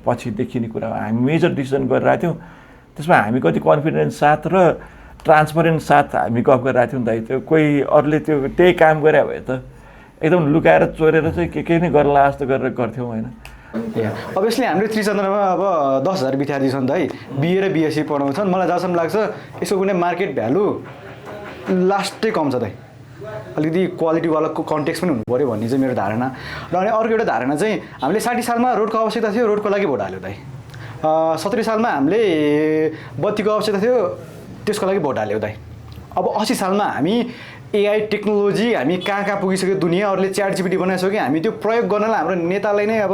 पछि देखिने कुरा हो, हामी मेजर डिसिजन गरिरहेको थियौँ। त्यसमा हामी कति कन्फिडेन्स साथ र ट्रान्सपरेन्ट साथ हामी गफ गरिरहेको थियौँ दाइ। त्यो कोही अरूले त्यो त्यही काम गरे भए त एकदम लुकाएर चोरेर चाहिँ के नै गर्ला जस्तो गरेर गर्थ्यौँ होइन। अभियसली हाम्रो त्रिचन्द्रमा अब 10,000 विद्यार्थी छन् त है, बिए र बिएससी पढाउँछन्। मलाई जहाँसम्म लाग्छ यसको कुनै मार्केट भ्यालु लास्टै कम छ दाइ, अलिकति क्वालिटीवाला कन्टेक्स्ट पनि हुनु पऱ्यो भन्ने चाहिँ मेरो धारणा। र अनि अर्को एउटा धारणा चाहिँ हामीले 60 सालमा रोडको आवश्यकता थियो, रोडको लागि भोट हाल्यो दाइ। 70 सालमा हामीले बत्तीको आवश्यकता थियो, त्यसको लागि भोट हाल्यो दाइ। अब 80 सालमा हामी एआई टेक्नोलोजी हामी कहाँ पुगिसक्यो, दुनियाँहरूले च्याट जिपिटी बनाइसक्यो, हामी त्यो प्रयोग गर्नलाई हाम्रो नेतालाई नै अब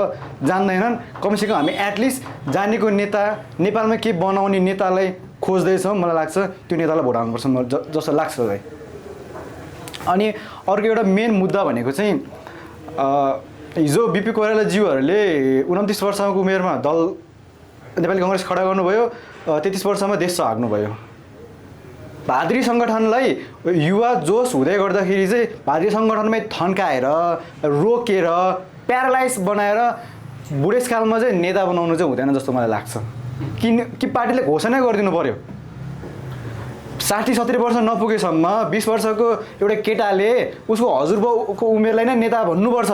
जान्दैनन्। कमसेकम हामी एटलिस्ट जानेको नेता, नेपालमा के बनाउने नेतालाई खोज्दैछौँ। मलाई लाग्छ त्यो नेतालाई भोट हाल्नुपर्छ जस्तो लाग्छ दाइ। अनि अर्को एउटा मेन मुद्दा भनेको चाहिँ हिजो बिपी कोइराला ज्यूहरूले 29 वर्षको उमेरमा दल नेपाली कङ्ग्रेस खडा गर्नुभयो, 33 वर्षमा देश सहाग्नुभयो। भाद्री सङ्गठनलाई युवा जोस हुँदै गर्दाखेरि चाहिँ भाद्री सङ्गठनमै थन्काएर रोकेर प्यारालाइज बनाएर बुढेसकालमा चाहिँ नेता बनाउनु चाहिँ हुँदैन जस्तो मलाई लाग्छ। कि पार्टीले घोषणा गरिदिनु पऱ्यो 60-70 वर्ष नपुगेसम्म 20 वर्षको एउटा केटाले उसको हजुरबाउको उमेरलाई नै नेता भन्नुपर्छ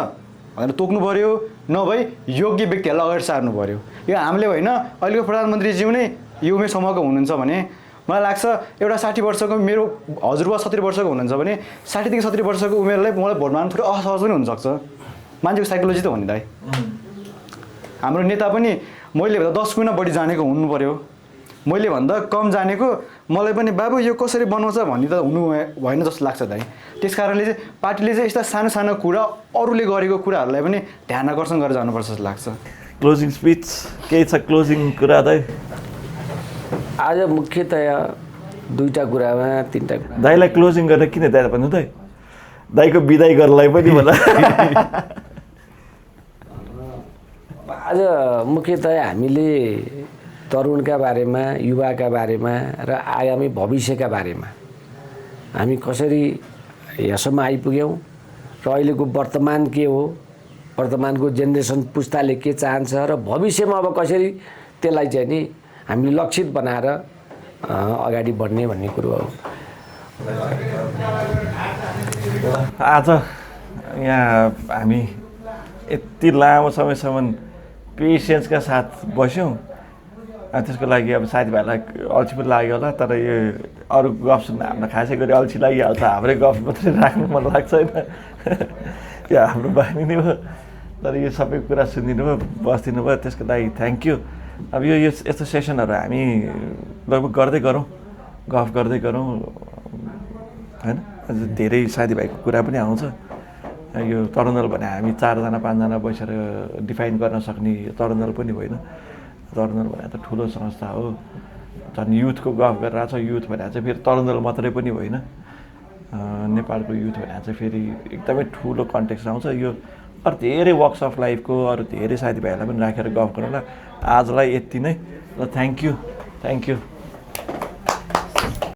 भनेर तोक्नु पऱ्यो, नभई योग्य व्यक्तिहरूलाई अगाडि सार्नु पऱ्यो। यो हामीले होइन, अहिलेको प्रधानमन्त्रीज्यू नै यो उमेर समूहको हुनुहुन्छ भने मलाई लाग्छ एउटा 60 वर्षको मेरो हजुरबा 70 वर्षको हुनुहुन्छ भने 60 देखि 70 वर्षको उमेरलाई मलाई भोट माग्नु थोरै असहज पनि हुनसक्छ। मान्छेको साइकोलोजी त हो नि दाइ। हाम्रो नेता पनि मैले भन्दा 10 गुणा बढी जानेको हुनु पऱ्यो, मैले भन्दा कम जानेको मलाई पनि बाबु यो कसरी बनाउँछ भन्ने त हुनु भएन जस्तो लाग्छ दाइ। त्यस कारणले चाहिँ पार्टीले चाहिँ यस्ता सानो सानो कुरा अरूले गरेको कुराहरूलाई पनि ध्यान आकर्षण गरेर जानुपर्छ जस्तो लाग्छ। क्लोजिङ स्पिच केही छ? क्लोजिङ कुरा दाइ आज मुख्यतया 2टा कुरामा 3टा कुरा। दाइलाई क्लोजिङ गरेर किन दाइ भन्नु दाइ? दाइको बिदाई गर्नलाई पनि होला। आज मुख्यतया हामीले तरुणका बारेमा, युवाका बारेमा र आगामी भविष्यका बारेमा हामी कसरी यहाँसम्म आइपुग्यौँ र अहिलेको वर्तमान के हो, वर्तमानको जेनेरेसन पुस्ताले के चाहन्छ र भविष्यमा अब कसरी त्यसलाई चाहिँ नि हामीले लक्षित बनाएर अगाडि बढ्ने भन्ने कुरो हो। आज यहाँ हामी यति लामो समयसम्म पेसेन्सका साथ बस्यौँ, त्यसको लागि अब साथीभाइलाई अल्छी पनि लाग्यो होला, तर यो अरू गफ सुन्न हामीलाई खासै गरी अल्छी लागिहाल्छ। हाम्रै गफ मात्रै राख्नु मन लाग्छ होइन, यो हाम्रो बानी नै हो। तर यो सबै कुरा सुनिदिनु भयो, बसिदिनु भयो, त्यसको लागि थ्याङ्क यू। अब यो यस्तो सेसनहरू हामी लगभग गर्दै गरौँ, गफ गर्दै गरौँ होइन। अझ धेरै साथीभाइको कुरा पनि आउँछ। यो तरुणदल भने हामी 4जना 5जना बसेर डिफाइन गर्न सक्ने तरुणदल पनि होइन। तरुणदल भने त ठुलो संस्था हो, झन् युथको गफ गरिरहेको छ। युथ भने चाहिँ फेरि तरुणदल मात्रै पनि होइन, नेपालको युथ भने चाहिँ फेरि एकदमै ठुलो कन्टेक्स्ट आउँछ। यो अरू धेरै वक्स अफ लाइफको अरू धेरै साथीभाइहरूलाई पनि राखेर गफ गरौँला। आजलाई यति नै ल। Thank you